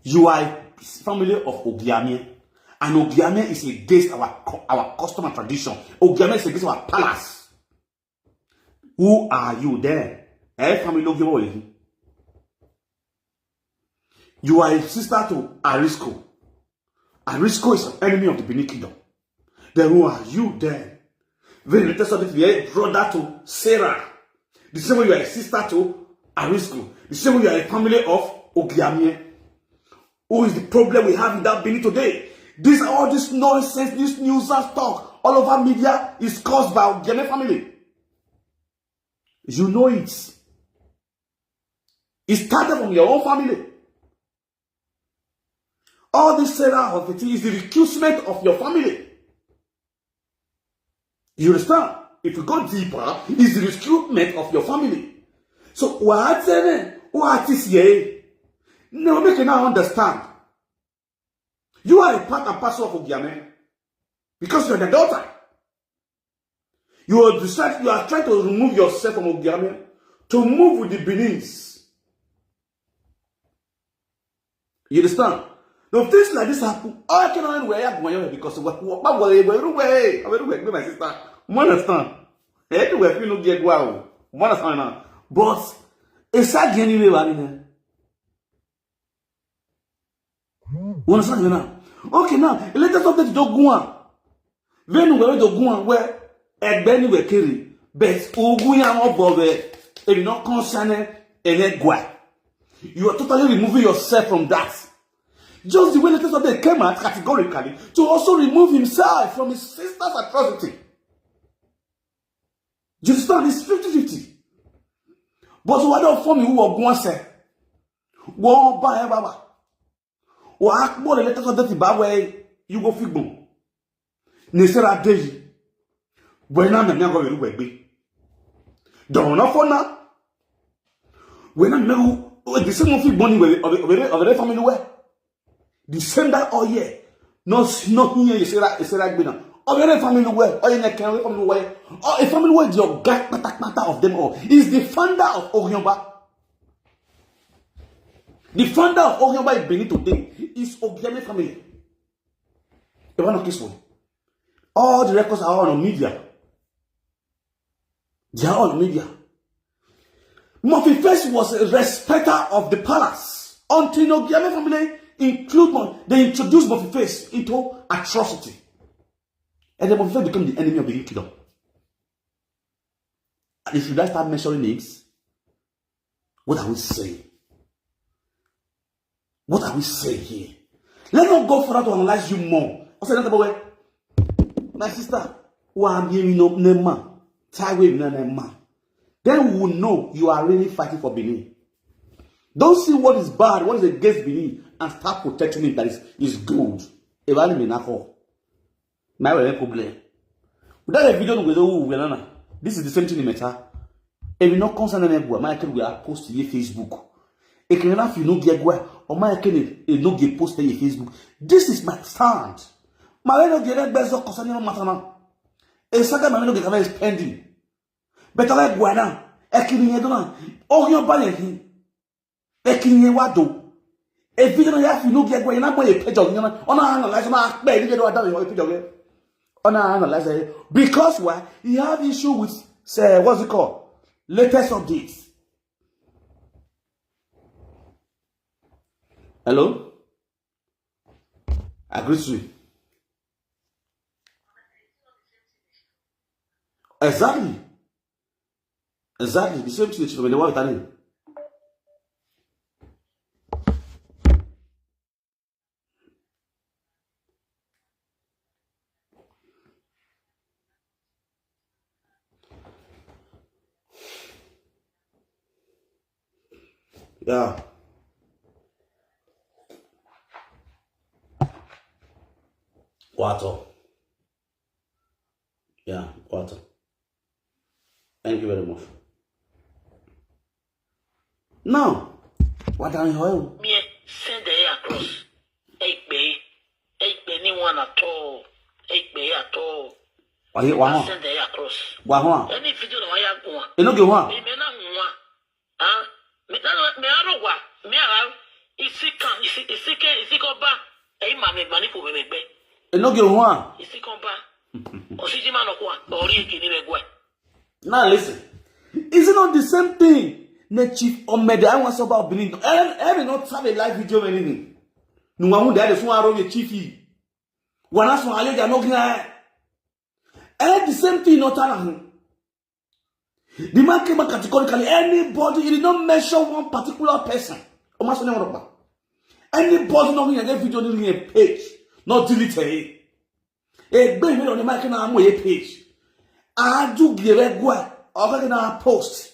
You are a family of Ogiamie, and Ogiamie is against our cu- our custom and tradition. Ogiamie is against our palace. Who are you then? Eh, family no give away. You are a sister to Arisco. Arisco is an enemy of the Benin Kingdom. Then who are you then? Very little something to be a brother to Sarah. The same way you are a sister to Arisco. The same way you are a family of Ogiamie. Who is the problem we have in that Benin today? This all this nonsense, this news and talk all over media is caused by Ogiamie family. You know it. It started from your own family. All this Sarah of it is the recruitment of your family. You understand? If you go deeper, it's the recruitment of your family. So what then? What is here? Now make you now understand. You are a part and parcel of Ogiamie because you're the daughter. You are decide, you are trying to remove yourself from Ogiamie to move with the Benins. You understand? Now, if things like this happen, I cannot wear because what what what what what what my sister. You understand? Everywhere you no get wow. You understand now? But it's again anyway, man. You understand now? Okay, now let us update Doguan. When we Doguan where Egbeni were carry, but Oguya of Bove, if you not concern and then gwa. You are totally removing yourself from that. Just the way Latest Update came out categorically to also remove himself from his sister's atrocity. You understand? It's fifty fifty. But what don't form you were going to say? Wọ́n bá ẹ bàbá. Wọ́n á pọ̀ lè Latest Update bá wẹ̀ you go fi gbọ̀n. Ní sẹ́ra dé yìí. Wẹ̀ náà mẹ̀mí àgọ́ ìlú wẹ̀ gbé. Dọ̀rọ̀ náà fọ́ náà. Wẹ̀ náà mẹ̀mí the same fi gbọ̀n ni wẹ̀ ọ̀bẹ̀rẹ̀ family wẹ̀. The same that all year. No, no, here you say that, you say that gbé náà. Ọ̀bẹ̀rẹ̀ family wẹ̀. All year can family wẹ̀. Oh, a family wẹ̀ the oga pátápátá of them all. Is the founder of Orionba. The founder of Orionba in Benin today is Ogiamie family. They want to kiss one. All the records are on media. They are on media. Murphy Face was a respecter of the palace until Ogiamie family include Mo- they introduced Murphy Face into atrocity. And then Murphy Face became the enemy of the kingdom. And should I start mentioning names? What are we saying? What are we saying here? Let's not go further to analyze you more. I said, "Nothing about my sister, who I'm hearing no nema, tie with no nema." Then we will know you are really fighting for Benin. Don't see what is bad, what is against Benin, and start protecting it that is, is good. If I mean, my way problem. Without a video, we go, we nana. This is the same thing in matter. If you not concern them, my can we are post here Facebook. If you not, you no get where, or my can you no get post here Facebook. This is my stand. My way no get that best of concern no matter now. A saga my no get that is pending. Better like go now. Ekini yedona. Oh, you're buying him. Ekini ye wado. A video no have you no get where you not buy a page of you. On a analyze on a pay you don't have a page of it. On a analyze it. Because why? He have issue with, say, what's it called? Latest updates. Hello? I greet you. Exactly. Exactly. The same thing that you know, what I mean. Yeah. Water. Yeah, water. Thank you very much. Now, what are you? Me send the across. Hey, babe. Hey, babe, anyone at all. Hey, babe, at all. Why you want? Send the across. Why want? Any video no why you want? You know you want. Me me na want. Ah, me na me aro wa. Me ara. Isi kan, isi isi ke isi ko ba. Hey, ma me mani fu me me be. You know you want. Isi ko ba. Osiji ma no kwa. Ori eke ni me gwa. Now listen. Is it not the same thing? Ne Chief Omede, I want somebody Benin. Every not have a live video or anything. No one would that is one around the chief. One as one, you are not here. And the same thing, not around. The man came back categorically. Anybody, he did not mention one particular person. Almost never. Anybody not in a video, in a page, not delete it. A big video on the mic and I'm a page. I do give a guy, or I post.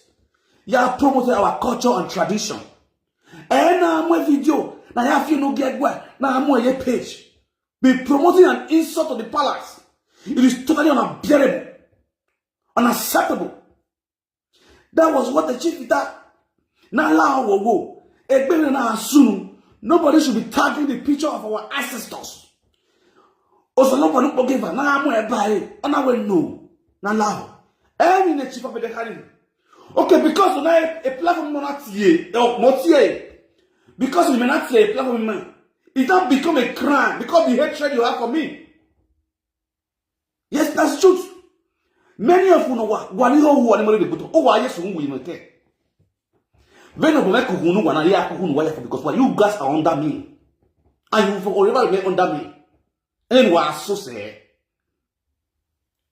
You are promoting our culture and tradition. And I'm a video. Now you have to get guy. Now I'm a page. Be promoting an insult to the palace. It is totally unbearable, unacceptable. That was what the chief did. Now allow wo wo. Egbere na asunu. Nobody should be tagging the picture of our ancestors. Osolopolupo gave her. Now I'm a buy. And I will know. Now allow. Any the chief of the carry. Okay, because now a platform not here. Not here. Because we may not see a platform, man. It not become a crime because the hatred you have for me. Yes, that's truth. Many of you know what? What you know what? What you know what? Yes, who we make? When you make who know what? Yeah, who know what? Because what, you guys are under me, and you will forever remain under me. And what I so say?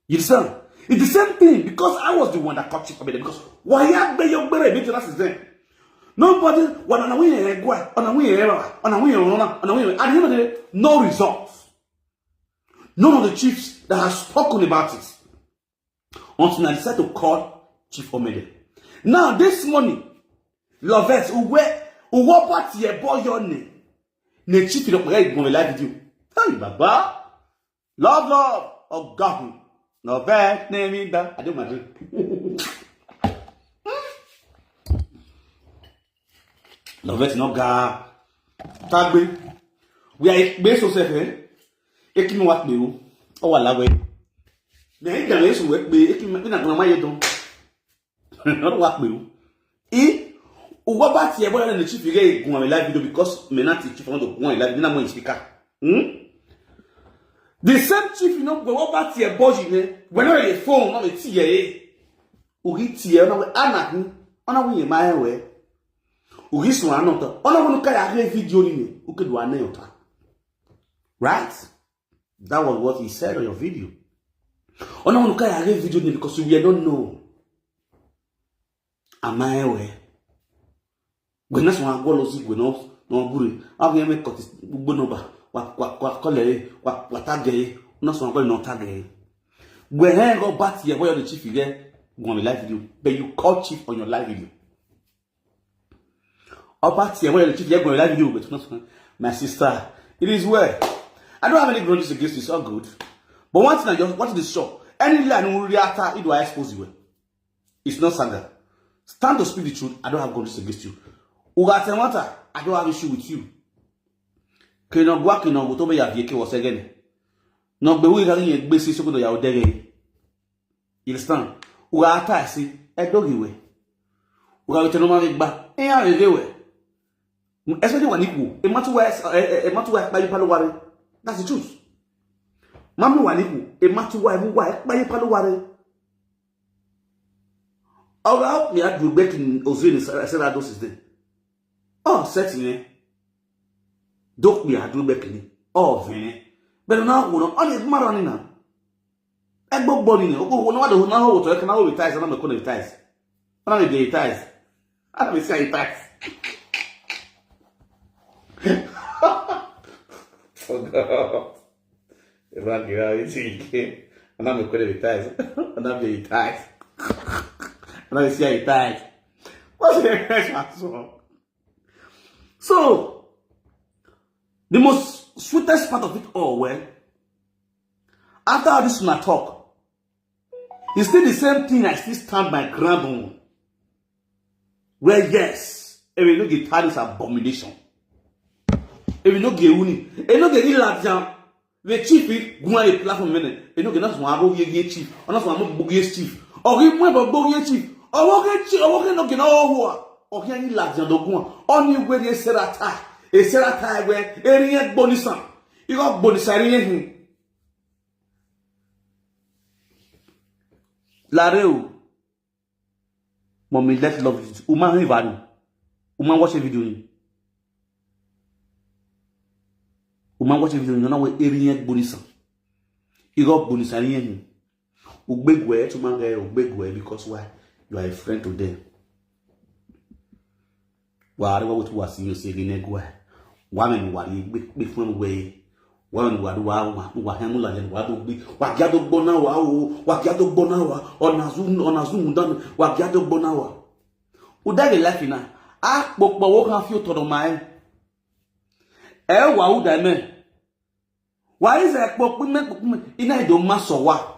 You understand? It's the same thing because I was the one that caught Chief Omede. Because why you be your brother? Immediately since then, nobody. What on a win? What on a win? What on a win? What on a win? At the end of the day, no results. None of the chiefs that have spoken about it until I decide to call Chief Omede. Now, this morning, Lovett, who where, who what part your boy your name? Ne chief, you don't get my live video. Hey, Baba. Love, love. Oh, God. Lovett, name in that. I don't mind. Lovett, no ga. Tagbe. We are based on seven. Ekimi wa pe o. O wa lawe. Na ida me so we pe ekimi na na ma ye don. No wa pe o. E, o wa ba ti e bo na chief ge gun am live video because me na ti chief on do gun live na mo speaker. Hmm? The same chief, you know, we wa ba ti e bo ji ne. We no le phone no me ti e. O gi ti e na we ana hu. Ona we ma e we. O gi so ana to. Ona we no ka ya ge video ni ne. O ke do ana yo ta. Right? That was what he said on your video. Ona we no ka ya ge video ni because we don't know. Ama e we. Gbe na so agwo lo si gbe no no gure. Avi me cut gbogbo number. Wa wa wa call e, wa wa tag e. Na so agwo no tag e. Gbe he go bat ye boy the chief ye. Go on live video. But you call chief on your live video. Or bat ye boy the chief ye go on live video but not my sister. It is well. I don't have any grudges against you. It's all good. But one thing I just want to show. Any lie no react, it will expose you. It's not saga. Stand to speak the truth. I don't have grudges against you. Ugatemata, I don't have issue with you. Kino gwa kino go to be ya vie ke wo segene. No be we ga yin gbe si so ko ya odere. You understand? Ugata si e do gi we. Uga we te no ma gba. E ya we we. Especially when equal. E matu wa e matu wa pa yi palo ware. That's the truth. Mami wa niku, e matu wa e mu wa e pa yi palo ware. Oga mi a du gbe kin ozu ni sera do siste. Oh, set ni. Dok mi a du gbe kin. Oh, vene. But na wo no, on e mara ni na. E gbogbo ni ni. O ko wo no wa do na ho to e kana ho ties na me ko ni ties. Ana me be ties. Ana me say ties. Oh God. If I give out anything, ana me ko ni ties. Ana me ties. Ana me say ties. What's the next one? So, the most sweetest part of it all, well, after all this una talk, it's still the same thing. I still stand my ground on. Well, yes, e we no get this abomination. E we no get uni. E no get the ladian. We chief it, go on a platform minute. E no get not one abo ye chief. Or not one abo ye chief. Or he went for bo ye chief. Or what get chief. Or what get no get no hoa. Or he any ladian do go on. Only where ye serata. E serata where e ri e gbonisa. E go gbonisa ri e hin. Lareo. Omi, let love you. Uma he vanu. Uma watch a video ni. Uma watch a video ni. Ona we eri yen gbonisan. Igo gbonisan yen ni. Ugbegwe to man guy ugbegwe because why? You are a friend to them. Wa are wa tu wa si yo se gine gwe. Wa men wa ri gbe gbe fun we. Wa men wa do wa wa wa hemu la yen wa do gbe. Wa gia do gbona wa o. Wa gia do gbona wa. Ona zu ona zu mu dan. Wa gia do gbona wa. U da ge life na. A popo wo kan fi o todo ma e. E wa u da me. Wa is a popo me popo me. Ina do maso wa.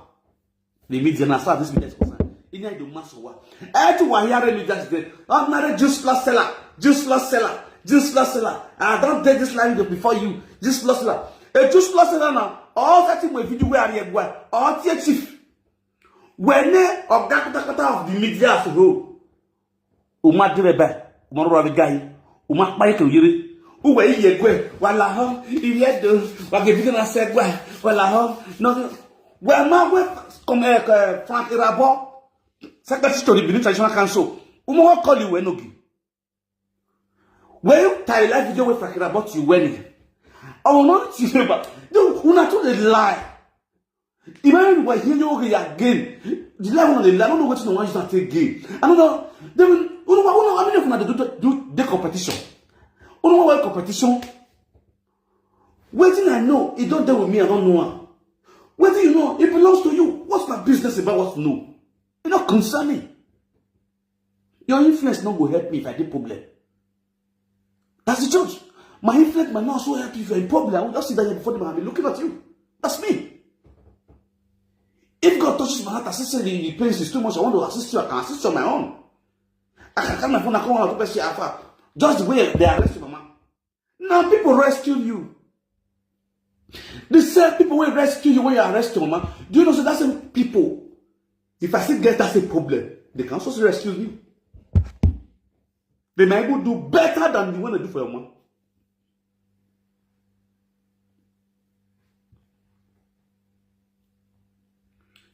The media na start this media is concerned. Ina do maso wa. E tu wa here me just dey. Ordinary juice plus seller. Juice plus seller. Juice plus seller. I don't take this line before you. Juice plus seller. A juice plus seller now. All that thing we video we are here. All the chief. When eh, of that kata of the media as a whole. Uma de bebe. Uma ro bi guy. Uma pa ke yiri. Uwe iye gwe. Wala ho. Iye do. Wa ge bi na se gwe. Wala ho. No. We ma we come eh, eh, Frank Irabo. Secretary to the Benin Traditional Council. Uma wa call you we no gi. When you tie life video with Frank Irabo you when. I will not see you but. No, una to the lie. Imagine we hear you again. The lie on the lie. I don't know what you want to take again. I don't know. They will. You know what? You know. I mean, if una do do the competition. You know what competition? Wetin I know, e don dey with me, I don't know am. Wetin you know, it belongs to you. What's my business about what you know? E no concern me. Your influence no go help me if I dey problem. That's the truth. My influence might not so help you if you're in problem. I will just sit down here before them and be looking at you. That's me. If God touches my heart, I see say the, the pain is too much. I want to assist you. I can assist you on my own. I can carry my phone and call one or two person afar. Just the way they arrest you, mama. Now people rescue you. The same people will rescue you when you arrest your mama. Do you know so that same people? If I still get that same problem, they can also rescue you. They might even do better than the one they do for your mom.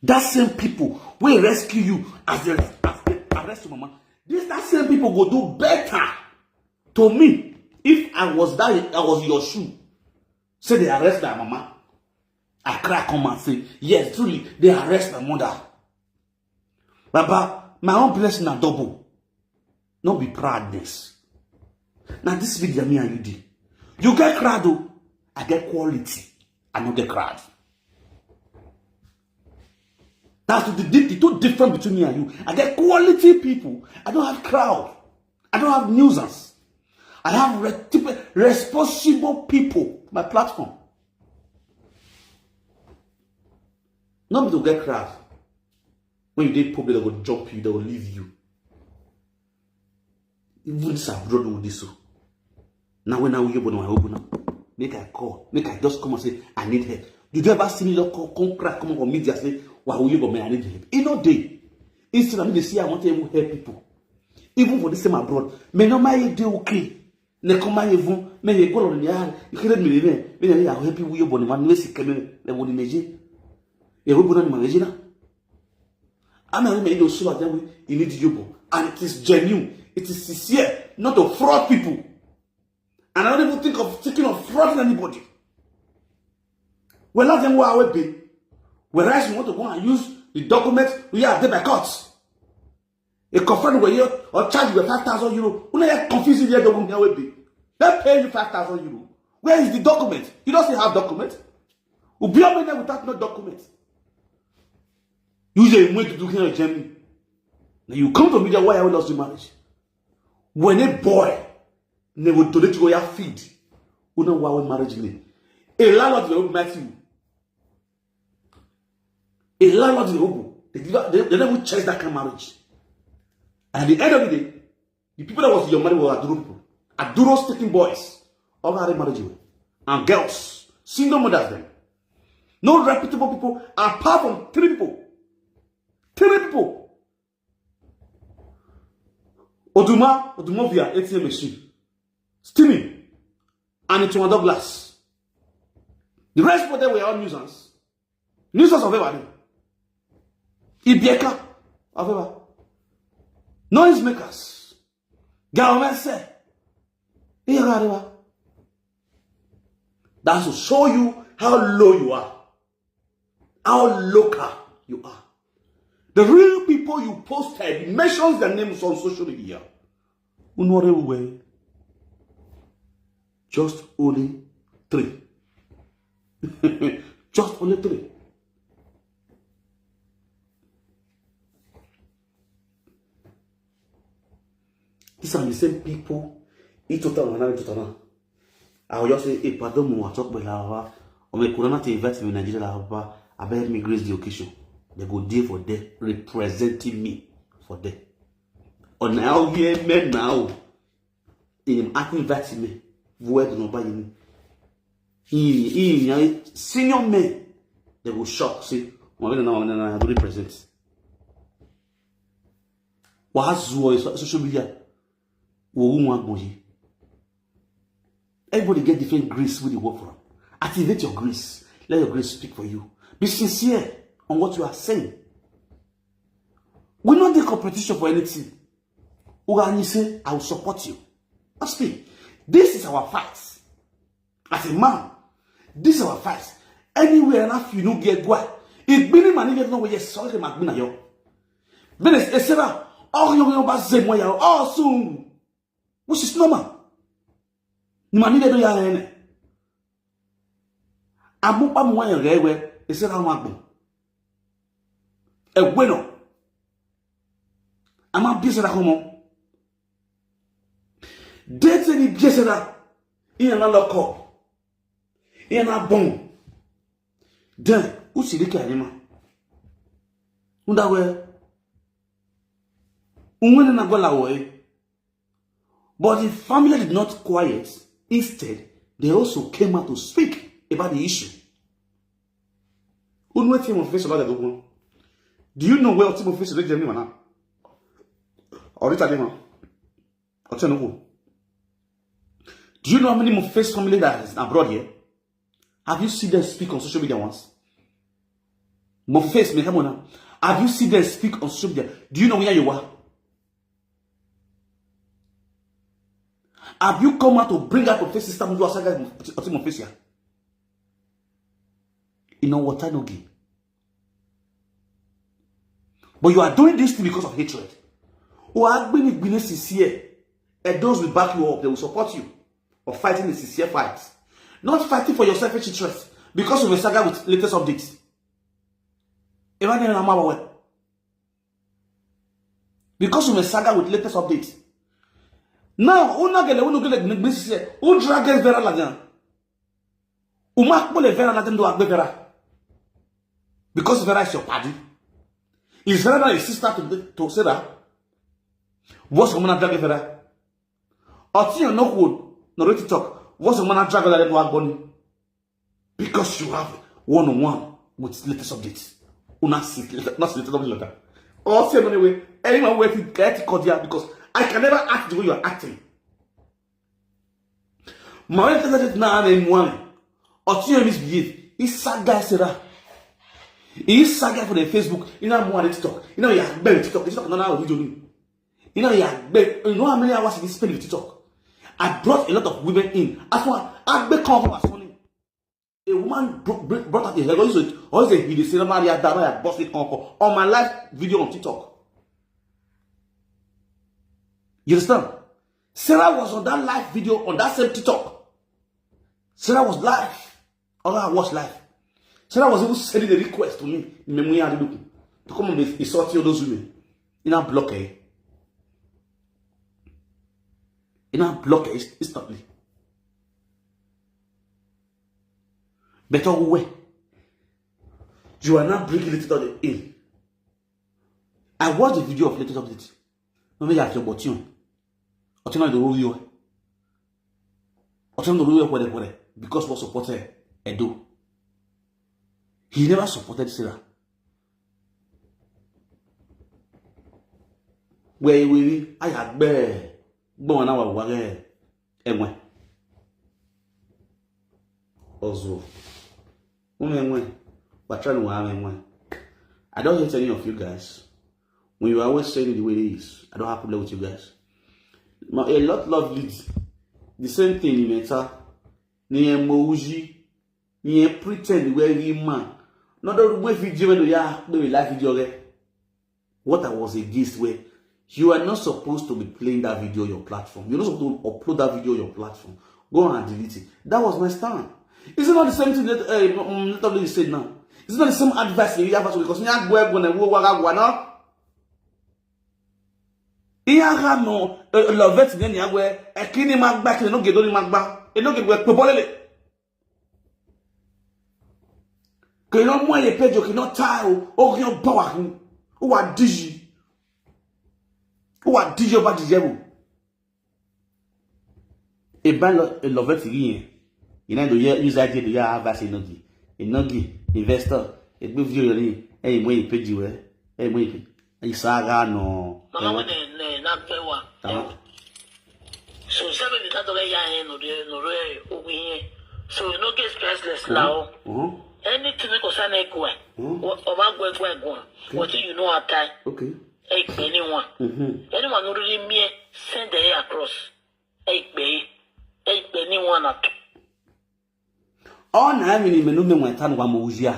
That same people will rescue you as they, as they arrest your mama. This that same people go do better to me if I was that I was your shoe. Say they arrest their mama. I cry come and say, yes, truly, they arrest my mother. Baba, my own blessing na double. No be proudness. Now this video me and you did. You get crowd, oh, I get quality. I no get crowd. That's the, the, the two difference between me and you. I get quality people. I don't have crowd. I don't have nuisance. I have re- responsible people. My platform. Not to get crowd. When you dey public, they go jump you, they go leave you. Even this abroad will this so. Now when I will you but I open up. Make I call. Make I just come and say, I need help. Did you ever see me look come, come crack, come on media say, why will you but me, I need help? In no day. Instead of me, they see I want to even help people. Even for the same abroad. Me no my day okay. Ne come my even. Me ye go on ya. You can't me me. Me ya help you you but one way see come. Le woni meji. Ye we bona ni meji na. I'm a me do so that we you need you and it is genuine. It is sincere. Not to fraud people. And I don't even think of thinking of frauding anybody. Well, let them go away be. Whereas you want to go and use the documents we are there by courts. A confirm where you or charge you five thousand euro. Una ya confusing the document here will be. They pay you five thousand euro. Where is the document? You don't still have document. Ubi open there without no document. You say you went to do here in Germany. Now you come to media why I lost the marriage. When a boy never donate to your feed, you know why we marriage me. A landlord will meet you. A landlord will open. They, give, they, they never chase that kind of marriage. And at the end of the day, the people that was in your marriage were Aduro people. Aduro sticking boys. All that marriage you and girls. Single mothers then. No reputable people apart from three people. Three people. Oduma, Odumovia, A T M machine. Steaming. And it's one Douglas. The rest of them were all nuisance. Nuisance of everybody. Ibieka of everybody. Noise makers. Gaomese. That's to show you how low you are, how local you are. The real people you posted mentions their names on social media. Unore we. Just only three. Just only three. These are the same people. Itota wana itota na. I will just say, hey, pardon me, I talk about la. Or me corona to invite me in Nigeria la. I beg me grace the occasion. They go there for there, representing me for there. On now here men now. In acting invite me. Where do not buy me? He, he, he, senior men. They go shock. See, one minute now, one minute now, I do represent. What's your social media? Wo wu wan gbon yi. Everybody get different grace wey dey work for am. Activate your grace. Let your grace speak for you. Be sincere on what you are saying. We no dey competition for anything. Ugani say, I will support you. Ask me. This is our fight. As a man, this is our fight. Anywhere and if you no get gwa, it bini mani get no way sorry magbina yo. Benes esera, oh yo yo ba ze mo ya, oh soon. Which is normal. Ni mani de do ya ene. Amu pa mo ya rewe, esera magbo. E bueno. Ama bi esera komo. Dete ni bi esera. Iya na loko. Iya na bon. Then, who see the anima? Unda we. Unwene na gola wo, eh? But the family did not quiet. Instead, they also came out to speak about the issue. Unwe team of face about the one. Do you know where team of face is? Or it anima? Or tenuku? Do you know how many Mofe's family that is abroad here? Have you seen them speak on social media once? Mofe's, me come on now. Have you seen them speak on social media? Do you know where you are? Have you come out to bring out Mofe's system to us? Mofe's here. You know what I know, Gay. But you are doing this thing because of hatred. Or Agbeni Gbini sincere, and those will back you up, they will support you. Or fighting the sincere fight. Not fighting for your selfish interest because of a saga with latest updates. Emmanuel Amawawe. Because of a saga with latest updates. Now, who not get who not get this here? Who drag Vera Lagan? Umak Pole Vera Lagan do Agbe Vera. Because Vera is your party. Is Vera not a sister to, to Sarah? What's going on drag Vera? Or you no good, no ready to talk. What's going on drag Vera Lagan do Agboni? Because you have one on one with latest updates. Una see latest updates like that. Or say anyway, anyone waiting get it cordial because I can never act the way you are acting. My wife said it now and one. Or you misbehave. He sat guy Sarah. He sat guy for the Facebook. You know more TikTok. You know you have better TikTok. TikTok not now video. You know you have better. You know how many hours he spend with TikTok. I brought a lot of women in. As one, I be come from as funny. A woman bro- bro- brought out a hair. Always say, always say he dey say Maria Daba ya boss it on on my live video on TikTok. You understand? Sarah was on that live video on that same TikTok. Sarah was live. All I watched live. Sarah was even sending a request to me. Memory and look to come and be insulting all those women. In our block, eh? In our block, eh? Instantly. Better way. You are not bringing it on in. I watched the video of latest update. No me ya fi botun. Otuna do royo. Otuna do royo kwere kwere because we support Edo. He never supported Sarah. Where we I had bear. Gbọ́n wọn náà wà wá rẹ̀ ẹ̀wọ̀n. Ọ̀zọ̀. Wọ́n mẹ́wọ̀n. Bàtà ni wọ́n á mẹ́wọ̀n. I don't hate any of you guys. When you are always saying it the way it is, I don't have problem with you guys. Ma, a lot of leads. The same thing in Meta. Ni ẹ mọ Uzi. Ni ẹ pretend where he man. Not the way video when you are the live video there. What I was against where you are not supposed to be playing that video on your platform. You're not supposed to upload that video on your platform. Go and delete it. That was my stand. Is it not the same thing that uh, um, that lady said now? Is it not the same advice you have to? Because ni agbo egbo na wo wa wa na. Iya ga no, eh, Lovett ni ni agwe. E kini ma gba, kini no gedo ni ma gba. E no gedo pe bolele. Kì í lọ mú ẹyẹ péjọ, kì í lọ ta o, ó kì í lọ bọ̀ wá kú. Ó wà díyì. Ó wà díyì, ó bá díyì ẹ̀wò. Ìbá lọ, Lovett rí yẹn. Ìná ìdòyẹ, use idea ìdòyẹ àbá ṣe ìnàgì. Ìnàgì, investor, ẹgbẹ́ fídíò yẹn ní ẹ̀yìn mọ́ ẹ̀yìn péjì wẹ́. Ẹ̀yìn mọ́ ẹ̀yìn péjì. Ìsára nà. Mama, when they, they not pay wa. Tama. So seven the title ya hen no de no re ogun here. So you no get priceless now. Mm-hmm. Anything we concern e go. Mm-hmm. O ma go go go. What you know at time. Okay. Hey, anyone. Mm-hmm. Anyone who really me send the across. Hey, pay. Hey, anyone at. Ọ na emi ni menu me nweta nwa mo ujia.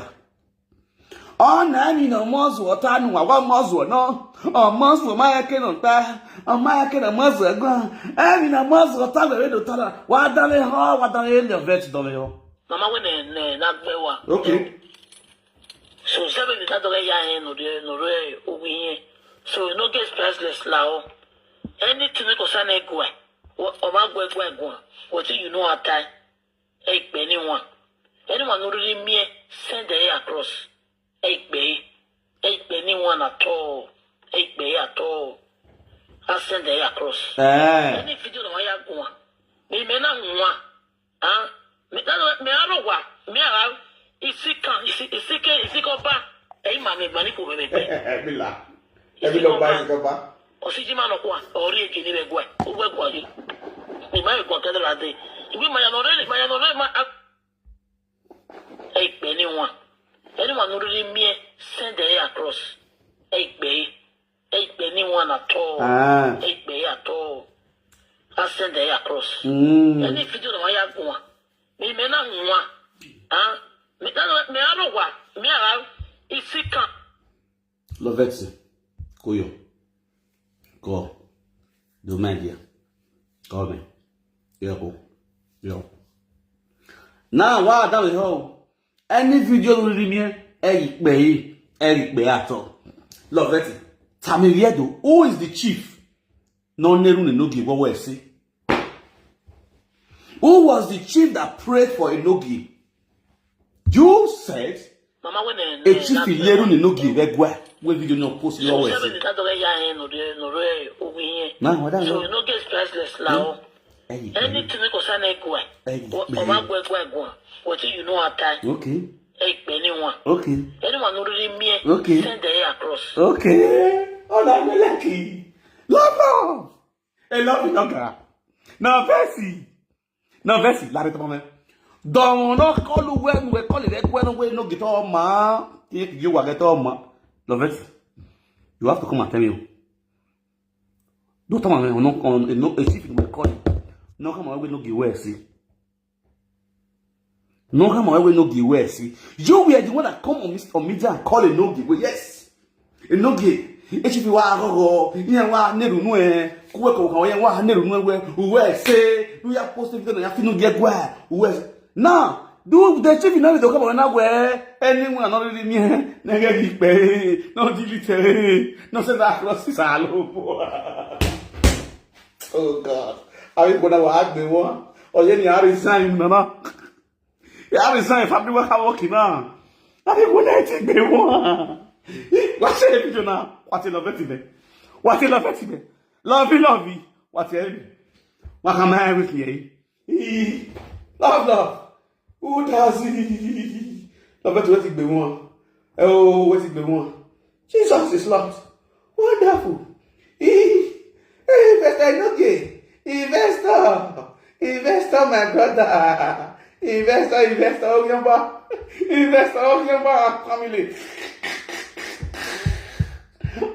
Ọ na emi na mo zuo ta nwa wa mo zuo no. Ọ mo zuo ma ya ke no pa. Ọ ma ya ke na mo zuo go. Emi na mo zuo ta we do ta na. Wa da le ho, wa da le le vet do le ho. Mama, we ne ne na gbe wa. Okay. So seven the title ya hen no de no re ogun here. So you no get priceless la o. Anything we concern e go. O ma go go go. What you know at time. Hey, anyone. Anyone who really me send the across. Hey, anyone at all. Hey, at all. I send the across. Eh. Any video no ya go. Me me na nwa. Ah, me na me aro wa. Me ara isi kan, isi isi ke isi ko ba. Hey, ma me mani ko me me. Bila. Ebi lọ gba ìjọba. Osijima no kwa, ori eke ni begwa. Ugwe kwa yi. Ni ma kwa kedra de. Ibi ma ya no re, ma ya no re ma. Hey, anyone. Anyone who really me send the across. Hey, anyone at all. Ah. Hey, at all. I send the across. Mm. Any video no ya go. Me me na nwa. Ah, me na me aro wa. Me ara isi kan. Lovett, Koyo. Go. Do my dear. Call me. Yo, go. Yo. Now, what that we ho? Any video you really me? Hey, pay. Hey, pay at all. Lovett, Tamiriyedo, who is the chief? No, Neru ni no give what we see. Who was the chief that prayed for Enogie? You said Mama, when a chief in Leru ni no give egwa. We video no post your way. Seven the title ya hen no de no re ogun here. Na wa da. So you no get priceless la o. Hey, anything we concern e go. Hey, o ma go go go. What you know at time. Okay. Hey, anyone. Okay. Anyone who really me. Okay. Send the across. Okay. Oh, na me lucky. Love, love. I love you, Noga. Na Versi. Na Versi, la rete mame. Don no call when we call it when we no get all ma. You wa get all ma. Lovett, you have to come and tell me. Don't tell me no on no a chief we call. No come we no give way see. No come we no give way see. You were the one that come on, Mister on media and call it no give way. Yes. Enogie, echifi wa agogo, ihe wa neru nwe, kuwe ko ko wa neru nwe we, uwe se, nu ya post video na ya finu die gwa, uwe. Now, do the chief no do come na we, anyone no really me, na get ipe, no delete, no send across salo. Oh God. Are you gonna wa agbe won? Oye ni a resign na na. Ya resign, family worker working now. I dey go na ti gbe won. Wa se video na. Wa ti Lovett be. Wa ti Lovett be. Lovey, lovey. Wa ti e be. Wa ka ma everything e. Love, love. Who does it? Lovett, we ti gbe won. Eh, oh, we ti gbe won. Jesus is Lord. Wonderful. He, investor, no gay. Investor. Investor, my brother. Investor, investor, Ogiomba. Investor, Ogiomba, family.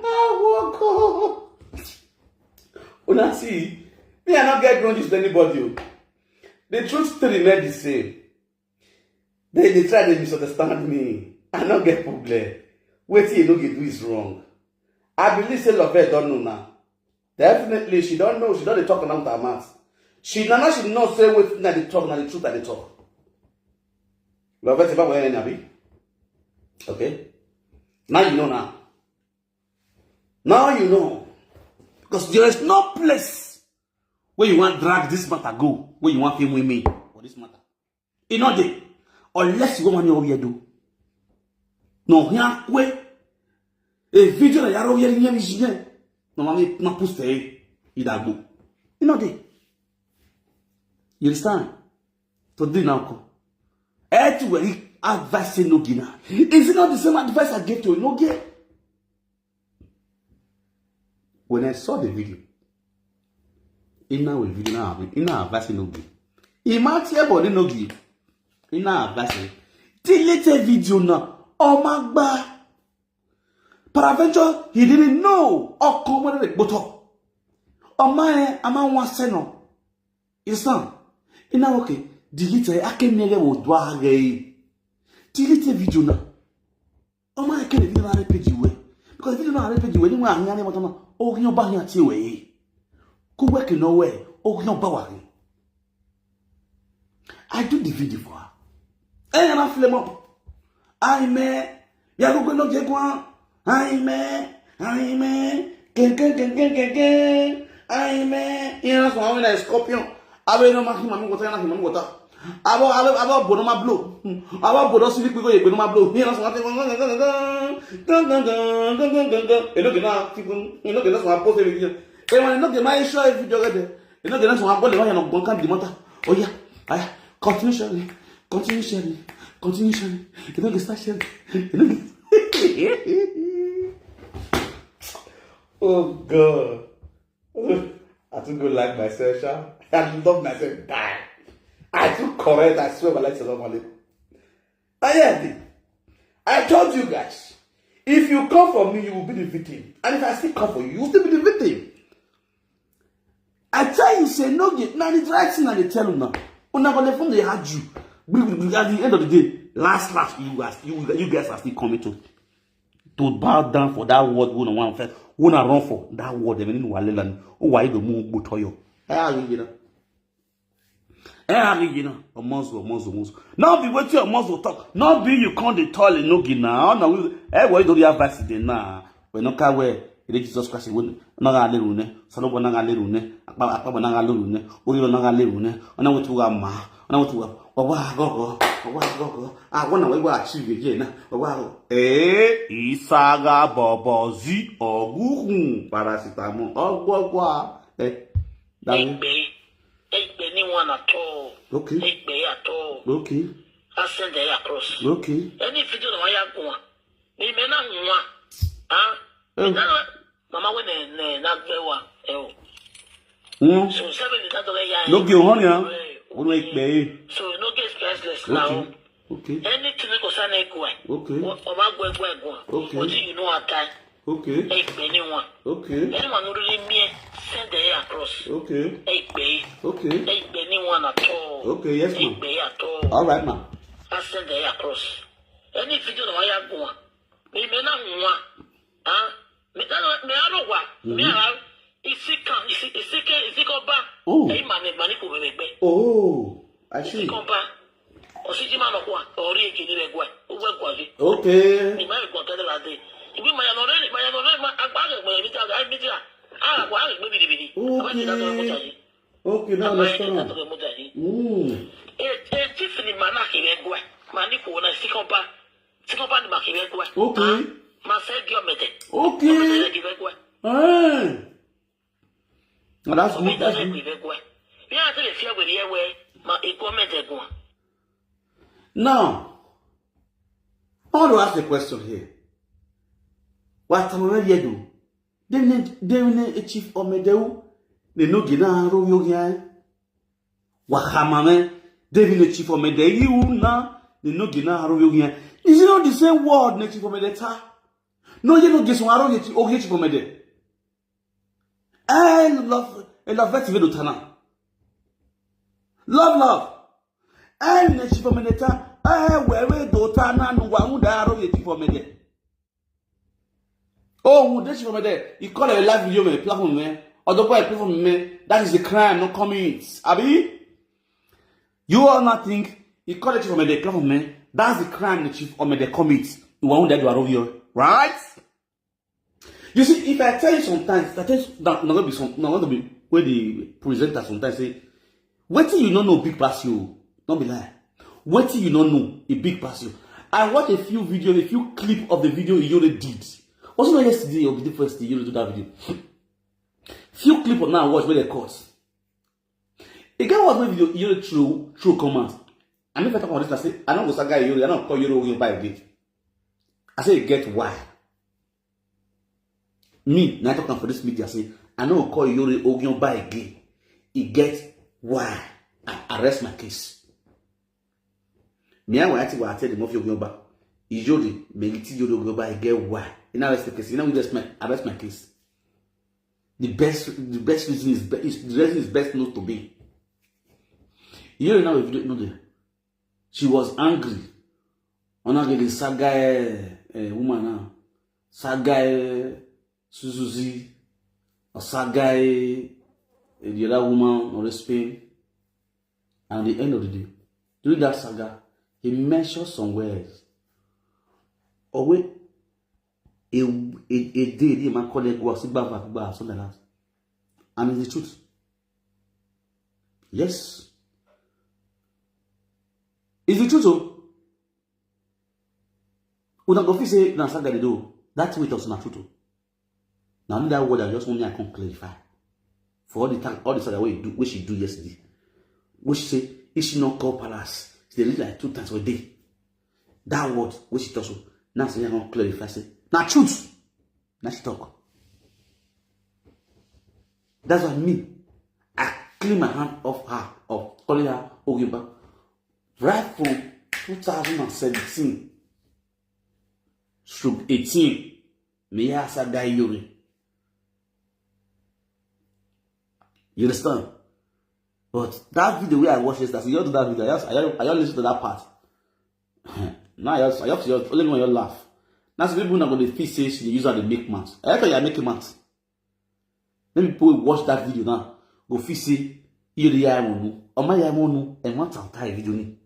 Ah, Now see, me I no get grudges with anybody o. The truth still remain the same. They dey try dey misunderstand me. I no get problem. Wetin Enogie do is wrong. I believe say Loveth don know now. Definitely, she don know. She don dey talk now with her mouth. She na now she know say wetin I dey talk na the truth I dey talk. Loveth, if I were any abi. Okay. Now you know now. Now you know. Because there is no place where you want drag this matter go, where you want film with me for this matter. E no dey. Unless you go one year do. No, here kwe. A video na yaro yeri nyemi jine. No mami na post e idagbo. E no dey. You understand? To do now ko. Eh, to where advice Enogie na. Is it not the same advice I gave to Enogie? When I saw the video, ina we video na abi ina advice Enogie. Ima tie body Enogie. Ina advice. Delete video na. O ma gba. Peradventure, he didn't know. O ko mo le gboto. O ma e, a ma wan se no. Isan. Ina okay. Delete e, ake mere wo dwa re. Delete video na. O ma e kele video na re page we. Because video na re page we ni wa anya ni mo tama. O yan ba yan ti we. Ku we ke no we. O yan ba wa re. I do the video for her. Hey, I'm a flame up. I may. Ya go go no je kwa. I may. I may. Ken ken ken ken ken ken. I may. You know so when I scorpion. Abe no maki mami kota na mami kota. Abo abo abo bono ma blow. Abo bono sili kwe kwe bono ma blow. You know so what. Eno ke na. Eno ke na so post video. E wan no ke ma show video ga de. Eno ke na so abo le ma ya no gbon kan di mota. Oh yeah. Aya. Continue sharing. Continue sharing. Continue sharing. Eno ke start sharing. Eno ke. Oh God. I too go like myself, sha. I love myself, die. I too correct, I swear my life is not valid. I hear thee. I told you guys, if you come for me, you will be the victim. And if I still come for you, you will still be the victim. I tell you, say no get now the right thing I dey tell una. Una go dey from dey hard you. At the end of the day, last last, you guys, you, you guys are still coming to to bow down for that word. Una wan first, una run for that word. Dem ni wa lela ni. O wa ido mu gbo toyo. Eh, are you know? Eh, are you know? Omozo, omozo, omozo. Now be wetin omozo talk. Now be you come dey tell Enogie now. Now we, eh, what do you have accident now? We no ka we. Ele Jesus Christ we na ga le rune. Salo bo na ga le rune. Apa apa bo na ga le rune. Ori bo na ga le rune. Ona wetin wa ma. Ona wetin wa. Wa wa go go. Wa wa go go. Ah, wona we wa achieve again na. Wa wa go. Eh, isaga bobo zi ogugun paracetamol. Ogwogwa. Eh. That one. Egbe, egbe ni one at all. Okay. Egbe at all. Okay. I send it across. Okay. Any video na ya go. Ni me na nwa. Ah. Eh. Mama we ne ne na gbe wa. Eh o. Mm. So seven ni that way ya. No give honey, huh? Eh, Ono okay. Ekpe. So no get priceless now. Okay. Okay. Anything wey concern Egwe. Okay. O ma gwe gwe gwe. Okay. What do you know at time? Okay. Egbe ni one. Okay. Anyone who really me send the air across. Okay. Egbe. Okay. Egbe ni one at all. Okay, yes, ma'am. Egbe at all. All right, ma'am. I send the air across. Any video na ya go. Me me na nwa. Ah. Me na me aro wa. Me ara. Isi kan isi isi ke isi ko ba. Oh. Eyi ma me ma ni ko bebe gbe. Oh. I see. Isi ko ba. Osiji ma no kwa. Ori eke ni le gwa. O gwa gwa ji. Okay. Ni ma gwa ka de la de. Ibi ma ya no re ma ya no re ma agba ge gbe mi ta ga mi ta. Ah, gwa ge gbe bidi bidi. Okay. Aba ti da to mo ta ji. Okay, now understand. Aba ti da to mo ta ji. Mm. E e ti fini ma na ki le gwa. Ma ni ko na isi ko ba. Tí wọ́n bá ní màkì rẹ gbọ́ ẹ̀. Okay. Máa fẹ́ gé ọ̀mẹ̀dẹ̀. Okay. Ọ̀mẹ̀dẹ̀ rẹ gé rẹ gbọ́ ẹ̀. Eh. Now that's good. Ọ̀mẹ̀dẹ̀ rẹ gé rẹ gbọ́ ẹ̀. Bí a ti lè fi ẹ̀wẹ̀ rí ẹ̀wẹ̀, máa ikú ọ̀mẹ̀dẹ̀ gùn. Now, I want to ask a question here. What am I ready to do? Dem ne, dem ne chief ọ̀mẹ̀dẹ̀ o. Ne no gina ro yo ya. Wahamame, David no chief ọ̀mẹ̀dẹ̀, you na, ne no gina ro yo ya. Is it not the same word ne chief ọ̀mẹ̀dẹ̀ ta? No, you no get some aro ye chief, oh, ye chief ọ̀mẹ̀dẹ̀. I love, I love that video, Tana. Love, love. I ne Chief Omede ta. I wewe do Tana no wa unda aro ye Chief Omede. Oh, who dey Chief Omede? He call a live video, man, platform, man. Or the boy platform, man. That is a crime, no comment. Abi? You all not think he call a Chief Omede platform, man. That's the crime the Chief Omede commits. You want that you are over here, right? You see, if I tell you sometimes, I tell you, that not gonna be some, not gonna be where the presenter sometimes say, "Wetin you no know big pass you." Don't be lie. Wetin you no know, e big pass you. I watch a few video, a few clip of the video Iyore did. Was it not yesterday or the first day Iyore do that video? Few clip of now I watch where they cut. E get one video Iyore throw, throw come out. I mean, if I talk about this, I say, I don't go saga Iyore, I don't call Iyore Oyoba again. I say, e get why. Me, na I talk am for this media, say, I no go call Iyore Oyoba again. E get why. I arrest my case. Me, I want to tell the mafia Oyoba. Iyore, Meliti Iyore Oyoba, e get why. You know, arrest the case. You know, we just my, arrest my case. The best, the best reason is, be- is the reason is best known to me. Iyore now, if you don't know there, she was angry. Ona get the saga, eh, eh, woman now. Saga, eh, Suzuzi. Or saga, eh, eh, the other woman, or Spain. And at the end of the day, during that saga, he mentioned some words. Or wait, a, a, a day, the man called it go, something like that. And it's the truth. Yes. It's the truth, oh. Una go fit say na saga dey do. That way talk na truth, oh. Now, only that word I just want me I can clarify. For all the time, all the saga wey do, wey she do yesterday. Wey she say, if she not call palace, she dey live like two times a day. That word, wey she talk so, now say I can clarify, say, na truth. Now she talk. That's what I mean. I clean my hand off her, of calling her Oyoba. Right from two thousand and seventeen, stroke eighteen, me hear saga Iyore. You understand? But that video where I watched yesterday, you do that video, I just, I just, I just listen to that part. Now I just, I just, just only when you laugh. Now some people not gonna feel say she dey use her to make mouth. I tell you, I make mouth. Many people watch that video now, go feel say, you the eye one, or my eye one, and what I'm tired video ni.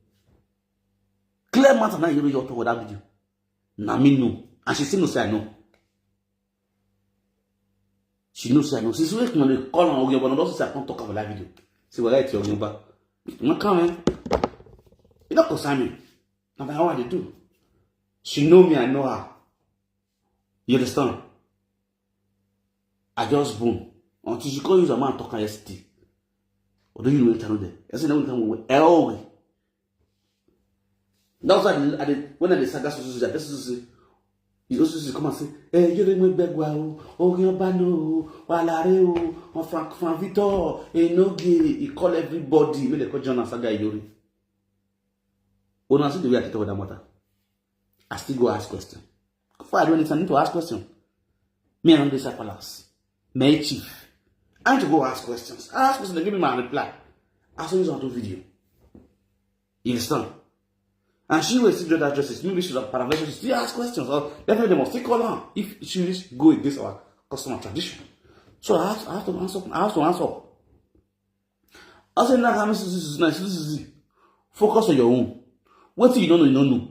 Clear matter now, you know, you talk that video. Na me know. And she still know say I know. She know say I know. Since when can call on Oyoba, but not say I can't talk about that video. See what I tell Oyoba. No come, eh? You don't concern me. Now how I dey do. She know me, I know her. You understand? I just boom. Until she come use her man talk yesterday. Although you know it, I know that. I say, "No, we can, we, eh, that's why I dey, I dey, when I dey saga Suzuzi, I tell Suzuzi, he also say, come and say, "Eh, you dey make beg wa o, Oyoba no o, Walare o, on Frank, Frank Victor, eh, no gay." He call everybody, make they call John and saga Iyore. Una see the way I take with that matter. I still go ask question. Before I do anything, I need to ask question. Me, I don't dey palace. My chief. I need to go ask questions. I ask questions, they give me my reply. I saw this on video. You understand? And she will still do that justice. Maybe she should have paralyzed, she still ask questions. Or definitely they must still call her if she wish go against our custom and tradition. So I have, I have to answer. I have to answer. I say, "Nah, this is, this is nice. This is it. Focus on your own. Wetin you don't know, you don't know.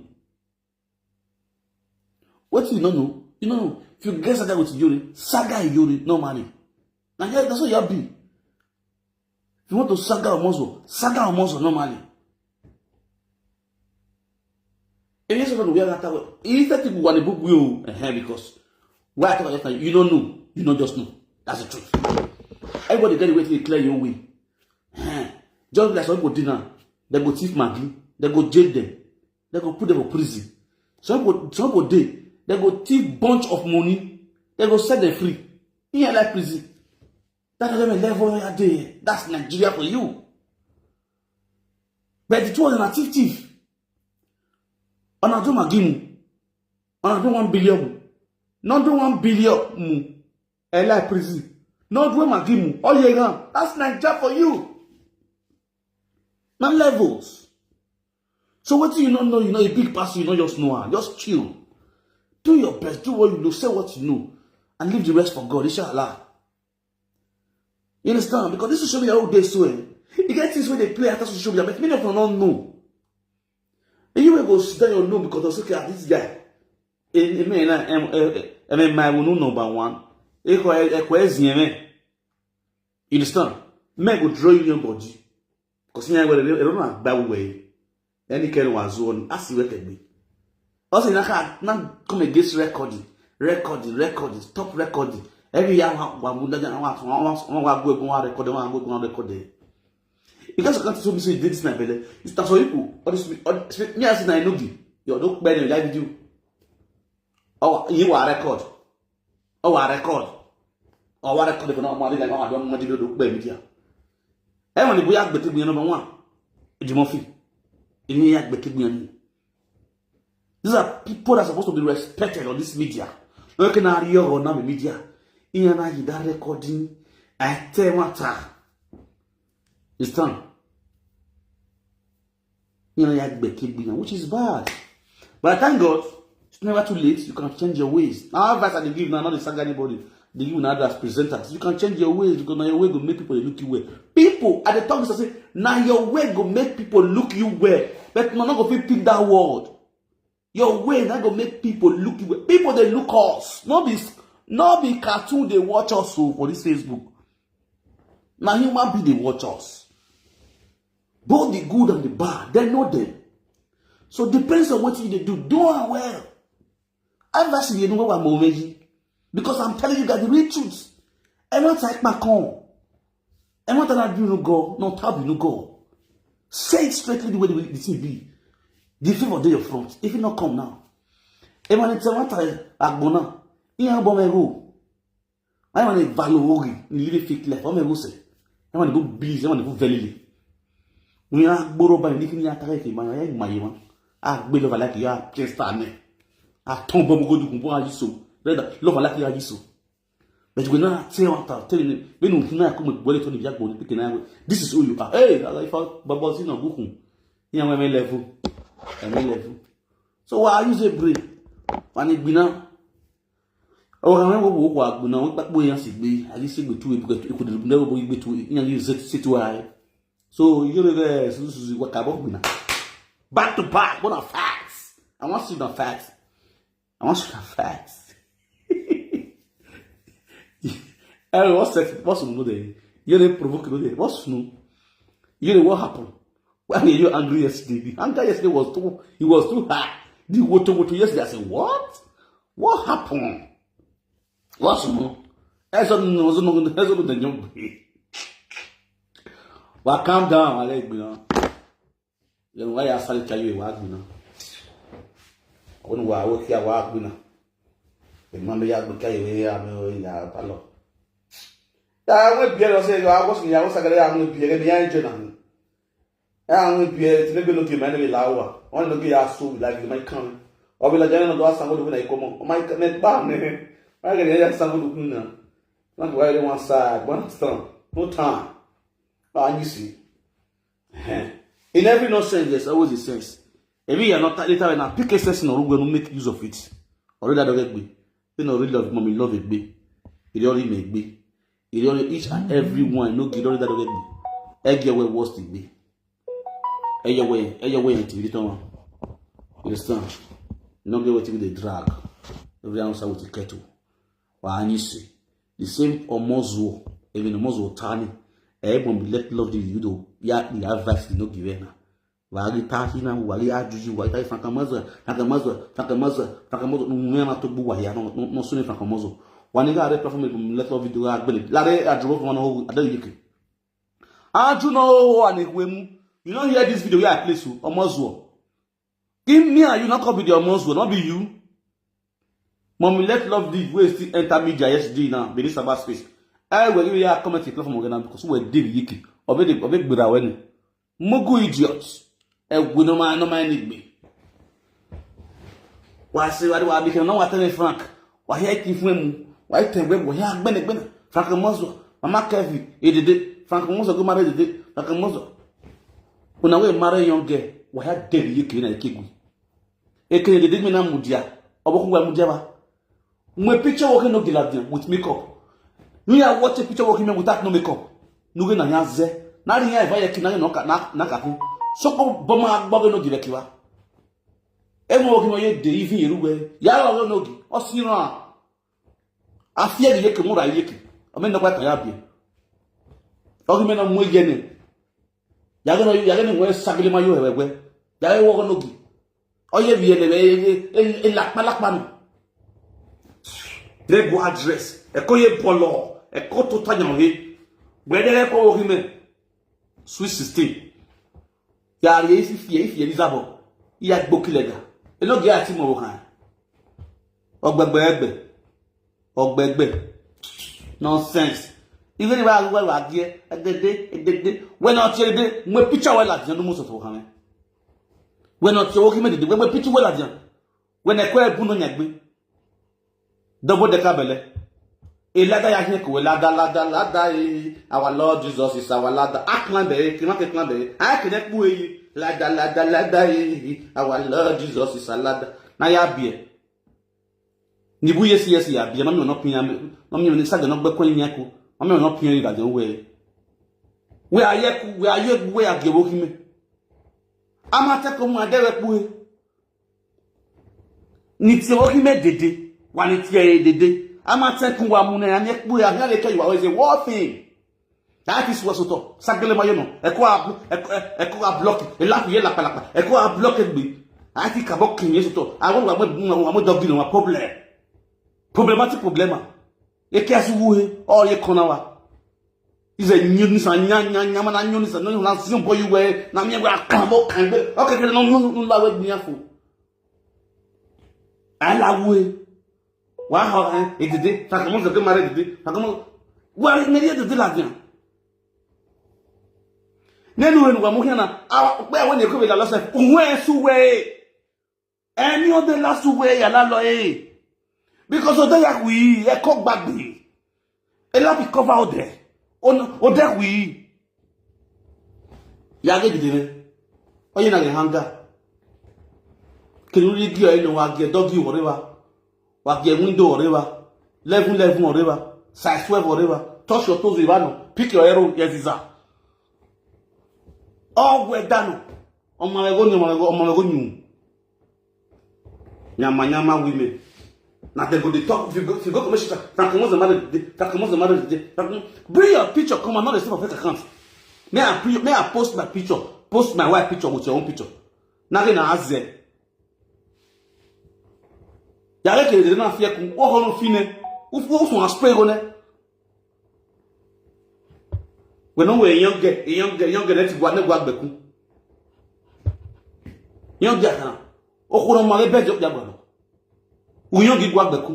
Wetin you don't know, you don't know." If you get saga with Iyore, saga Iyore normally. Now, yeah, that's what you have been. If you want to saga Omozo, saga Omozo normally. If you say, "No, we are not that way," if that people want to book you, eh, because why I talk about that, you don't know. You don't just know. That's the truth. Everybody get the way to clear your way. Eh, just like some people do now, they go thief Maggi, they go jail them, they go put them for prison. Some people, some people dey, they go thief bunch of money, they go set them free. In your life prison. That is the level you are there. That's Nigeria for you. But the two of them are thief thief. Una do Maggi mu. Una do one billion mu. Not do one billion mu. I like prison. Not when Magimu. Oh, yeah, yeah. That's Nigeria for you. Not levels. So what do you not know? You know a big person, you know just know her. Just chill. Do your best. Do what you know. Say what you know. And leave the rest for God. Inshallah. You understand? Because this social media all day so, eh? You get things where they play after social media, but many of them don't know. And you will go sit down your know because of, okay, ah, this guy. Eh, eh, man, eh, eh, eh, eh, man, my one number one. Eh, ko, eh, eh, ko, eh, eh, eh. You understand? Men go draw you your body. Because you know, they don't know about way. Any kind of one zone, I see what can be. Also, you can't now come against recording, recording, recording, stop recording. Every year, one, one, one, one, one, one, one, one, go, go, one record, one, go, go, one record. You guys can't tell me say this, my brother. It's not so people. All this, all this, me, I say, I know you. You don't bend your life with you. Oh, you are record. Oh, I record. Oh, I record. If not, I don't want to do bad media. Everyone, we have better, you know, one. Jimofi. You have better, you know. These are people that are supposed to be respected on this media. Look at you on the media. In an eye, that recording, I tell matter. It's time. You know, you have better, which is bad. But I thank God, it's never too late. You can change your ways. Now, advice I dey give now, not to sag anybody. They give una advice, presenters. You can change your ways because now your way go make people dey look you well. People, I dey talk this, I say, now your way go make people look you well. But una no go fit pick that word. Your way na go make people look you well. People dey look us. No be, no be cartoon dey watch us so for this Facebook. Na human being dey watch us. Both the good and the bad, they know them. So depends on what you dey do. Do am well. Advice you dey do well, Momeji. Because I'm telling you guys the real truth. Ẹ má ta ipa kan. Ẹ má ta na bí inú gọ, no tab inú gọ. Say it straightly the way the, the thing be. The favor dey your front. If you not come now, ẹ má ní tí ẹ má ta àgbọn náà. Ìyẹn bọ́ mẹ́rù. Ẹ má ní value worry, ní living fake life. Ọmọ ẹ̀rù sẹ̀. Ẹ má ní go busy, ẹ má ní go very late. Ní agbóró báyìí, ní kí ní atára ìfẹ́ máa yá ìmọ̀ ayé wọn. A gbé lọ́fà láti yá Chester mẹ́. A tán bọ́ gbogbo dùkú bọ́ ayé so. Rẹ́dà lọ́fà láti yá ayé so. But you go now tell one time, tell me, when you now come with bullet on the jack body, picking eye. This is who you are. Hey, I like for Baba Zina Gukun. Yeah, my level. My level. So why use a brain? When it be now. Oh, I remember what we were now. What we are saying, I just say we two, because you could never be two. You know, you say two. So you know the Suzuki, what about me now? Back to back, what are facts? I want to see the facts. I want to see the facts. Hey, what's that? What's no there? You dey provoke no there. What's no? You know what happened? Why were you angry yesterday? The anger yesterday was too, it was too high. The woto woto yesterday, I said, what? What happened? What's no? Ẹ sọ nù, ẹ sọ nù, ẹ sọ nù, ẹ sọ nù. Well, calm down, I like, you know. Then why I started to tell you what, you know? I wouldn't wa wo kia wa gbina. E ma me ya gbe kai we ya me o ya pa lo. Ya we bi e lo se ya wo si ya wo sa gele ya we bi e me ya enjoy na. Ya we bi e ti le gbe no ke ma ne la wa. Won no ke ya so like my kan. O bi la jana no do asan go do na ikomo. O my kan ne ba me. Ma gele ya san go do na. Na ko wa le one side, one stand. No time. Ah, you see. In every nonsense, there's always a sense. If you are not later when I pick a sense in Orugwe, no make use of it. Already I don't get me. You know, really love mommy, love it be. You don't really make be. You don't each and every one, no give already that don't get me. Egg your way worst it be. Egg your way, egg your way until you don't. You understand? You don't get what you dey drag. Every answer with a kettle. Wa anyi si. The same omozuo. Even omozuo tani. Eh, when we let love the you do. Ya, the advice you no give na. Wa ri tahi na, wa ri ajuju, wa ri tahi fankamaza, fankamaza, fankamaza, fankamaza. No, no, na to bu wa ya, no, no, no, sune fankamaza. Wa ni ga re platform, let love video ga gbele. La re ajuju fun na o, ade yike. Aju no o, ani kwemu. You don't hear this video where I play so, omozuo. Give me and you not copy the omozuo, not be you. Mommy, let love live. We still enter media yesterday now. Be this about space. I will give you a comment in platform again now because we did yiki. Obe de, obe gbera weni. Mugu idiot. E we no man, no man need me. Wa se wa wa bi ke no wa tell me Frank. Wa here ki fun mu. Wa tell we wa ya gbene gbene. Frank Monzo, Mama Kevin, Edede, Frank Monzo go marry Edede, Frank Monzo. Una wey marry young girl, why had dey you kina ikigwe? Ekene Edede me na mudia, obokun wa mudia ba. Mwe picture working no giladian with makeup. Nu ya watch a picture working without no makeup. Nu ge na ya ze. Na ri ya eva ya kina no ka na na ka ku. So ko boma agbo ge no gile kiwa. E mo working ye de even yeru we. Ya lo no gi. O si ran. Afie ye ke mura ye ke. O me no kwa ka ya bi. O ki me na mwe ye ne. Ya ge no ya ge ne we sagile ma yo he we. Ya e wo no gi. Oye bi ele e e lakpa lakpa no. They go address. E ko ye bolo. E ko to tanyan we. Where they ko wo him. Sweet sixteen. Ya re isi fie fie Elizabeth. Ya gbo kilega. E no ge ati mo wo kan. Ogbegbe egbe. Ogbegbe. Nonsense. Even if I go wa gie, edede, edede. When not edede, mwe picture wa la dian mo so to kan. When not wo ki me dede, mwe picture wa la dian. When e ko e bu no nyagbe. Double decker bele. E ladder ya hin ko we ladder, ladder, ladder, eh. Our Lord Jesus is our ladder. I climb it, climb it, climb it. I connect we. Ladder, ladder, ladder, eh. Our Lord Jesus is a ladder. Na ya bi e. Ni bu yesi yesi ya bi e, mami ono pin ya, mami ono sa ga no gbe ko yin ko. Mami ono pin ya ga we. We aye ku, we aye ku, we age wo ki me. Ama te ko mu ade we ku e. Ni ti wo ki me dede, wa ni ti e dede. Ama te ku wa mu na ya ni ku ya, ya le ke wa we se wo fin. That is what so to. Sagele ma yo no. E ko a, e ko, e ko a block. E la ye la pa la pa. E ko a block gbe. I think about kin yeso to. I want wa mo wa mo dog no problem. Problematic problema. E ke asu wu he. O ye kona wa. Is a new ni sa nya nya nya ma na new ni sa no na si boy we. Na mi we akan bo kan be. Okay, ke no no no la we gbiyan fo. Ala wu he. Wa ho eh edede. Frank Monzo ke marry edede. Frank Monzo. Wa me ye edede la dian. Nenu henu wa mo hena. Awa pe awon ni ko be la lo se. Unwe su we. Emi o de la su we ya la lo e. Because o de ya wi e ko gbagbe. E la bi cover o de. O de wi. Ya ge dide ne. Oye na ge hanga. Kinu ri gi o eno wa ge doggy whatever. Wa ge window whatever. Eleven eleven whatever. Size twelve whatever. Touch your toes with no. Pick your arrow. Yes, is that. All we done. Ọmọ rẹ go ni ọmọ rẹ go ọmọ rẹ go nyun. Nyama nyama women. Na dem go dey talk if you go if you go commission Frank Monzo marry today, Frank Monzo marry today. Frank Monzo- Bring your picture come and not dey see for fake account. May I pre- may I post my picture, post my wife picture with your own picture. Na dey na aze. Yàrá kèrè dèrè náà fi ẹkùn wọ́n kọ́ ló fi ne. Ó fún ó fún àspray go ne. Wẹ̀nà wẹ̀ èèyàn gẹ̀ èèyàn gẹ̀ èèyàn gẹ̀ lẹ́tì gba nẹ́gbà gbẹ̀kú. Èèyàn gẹ̀ àkàrà. Okùnrin ọmọ rẹ bẹ́ẹ̀ jọ pé àgbàdo. Òyìnbó gígùn àgbẹ̀kú.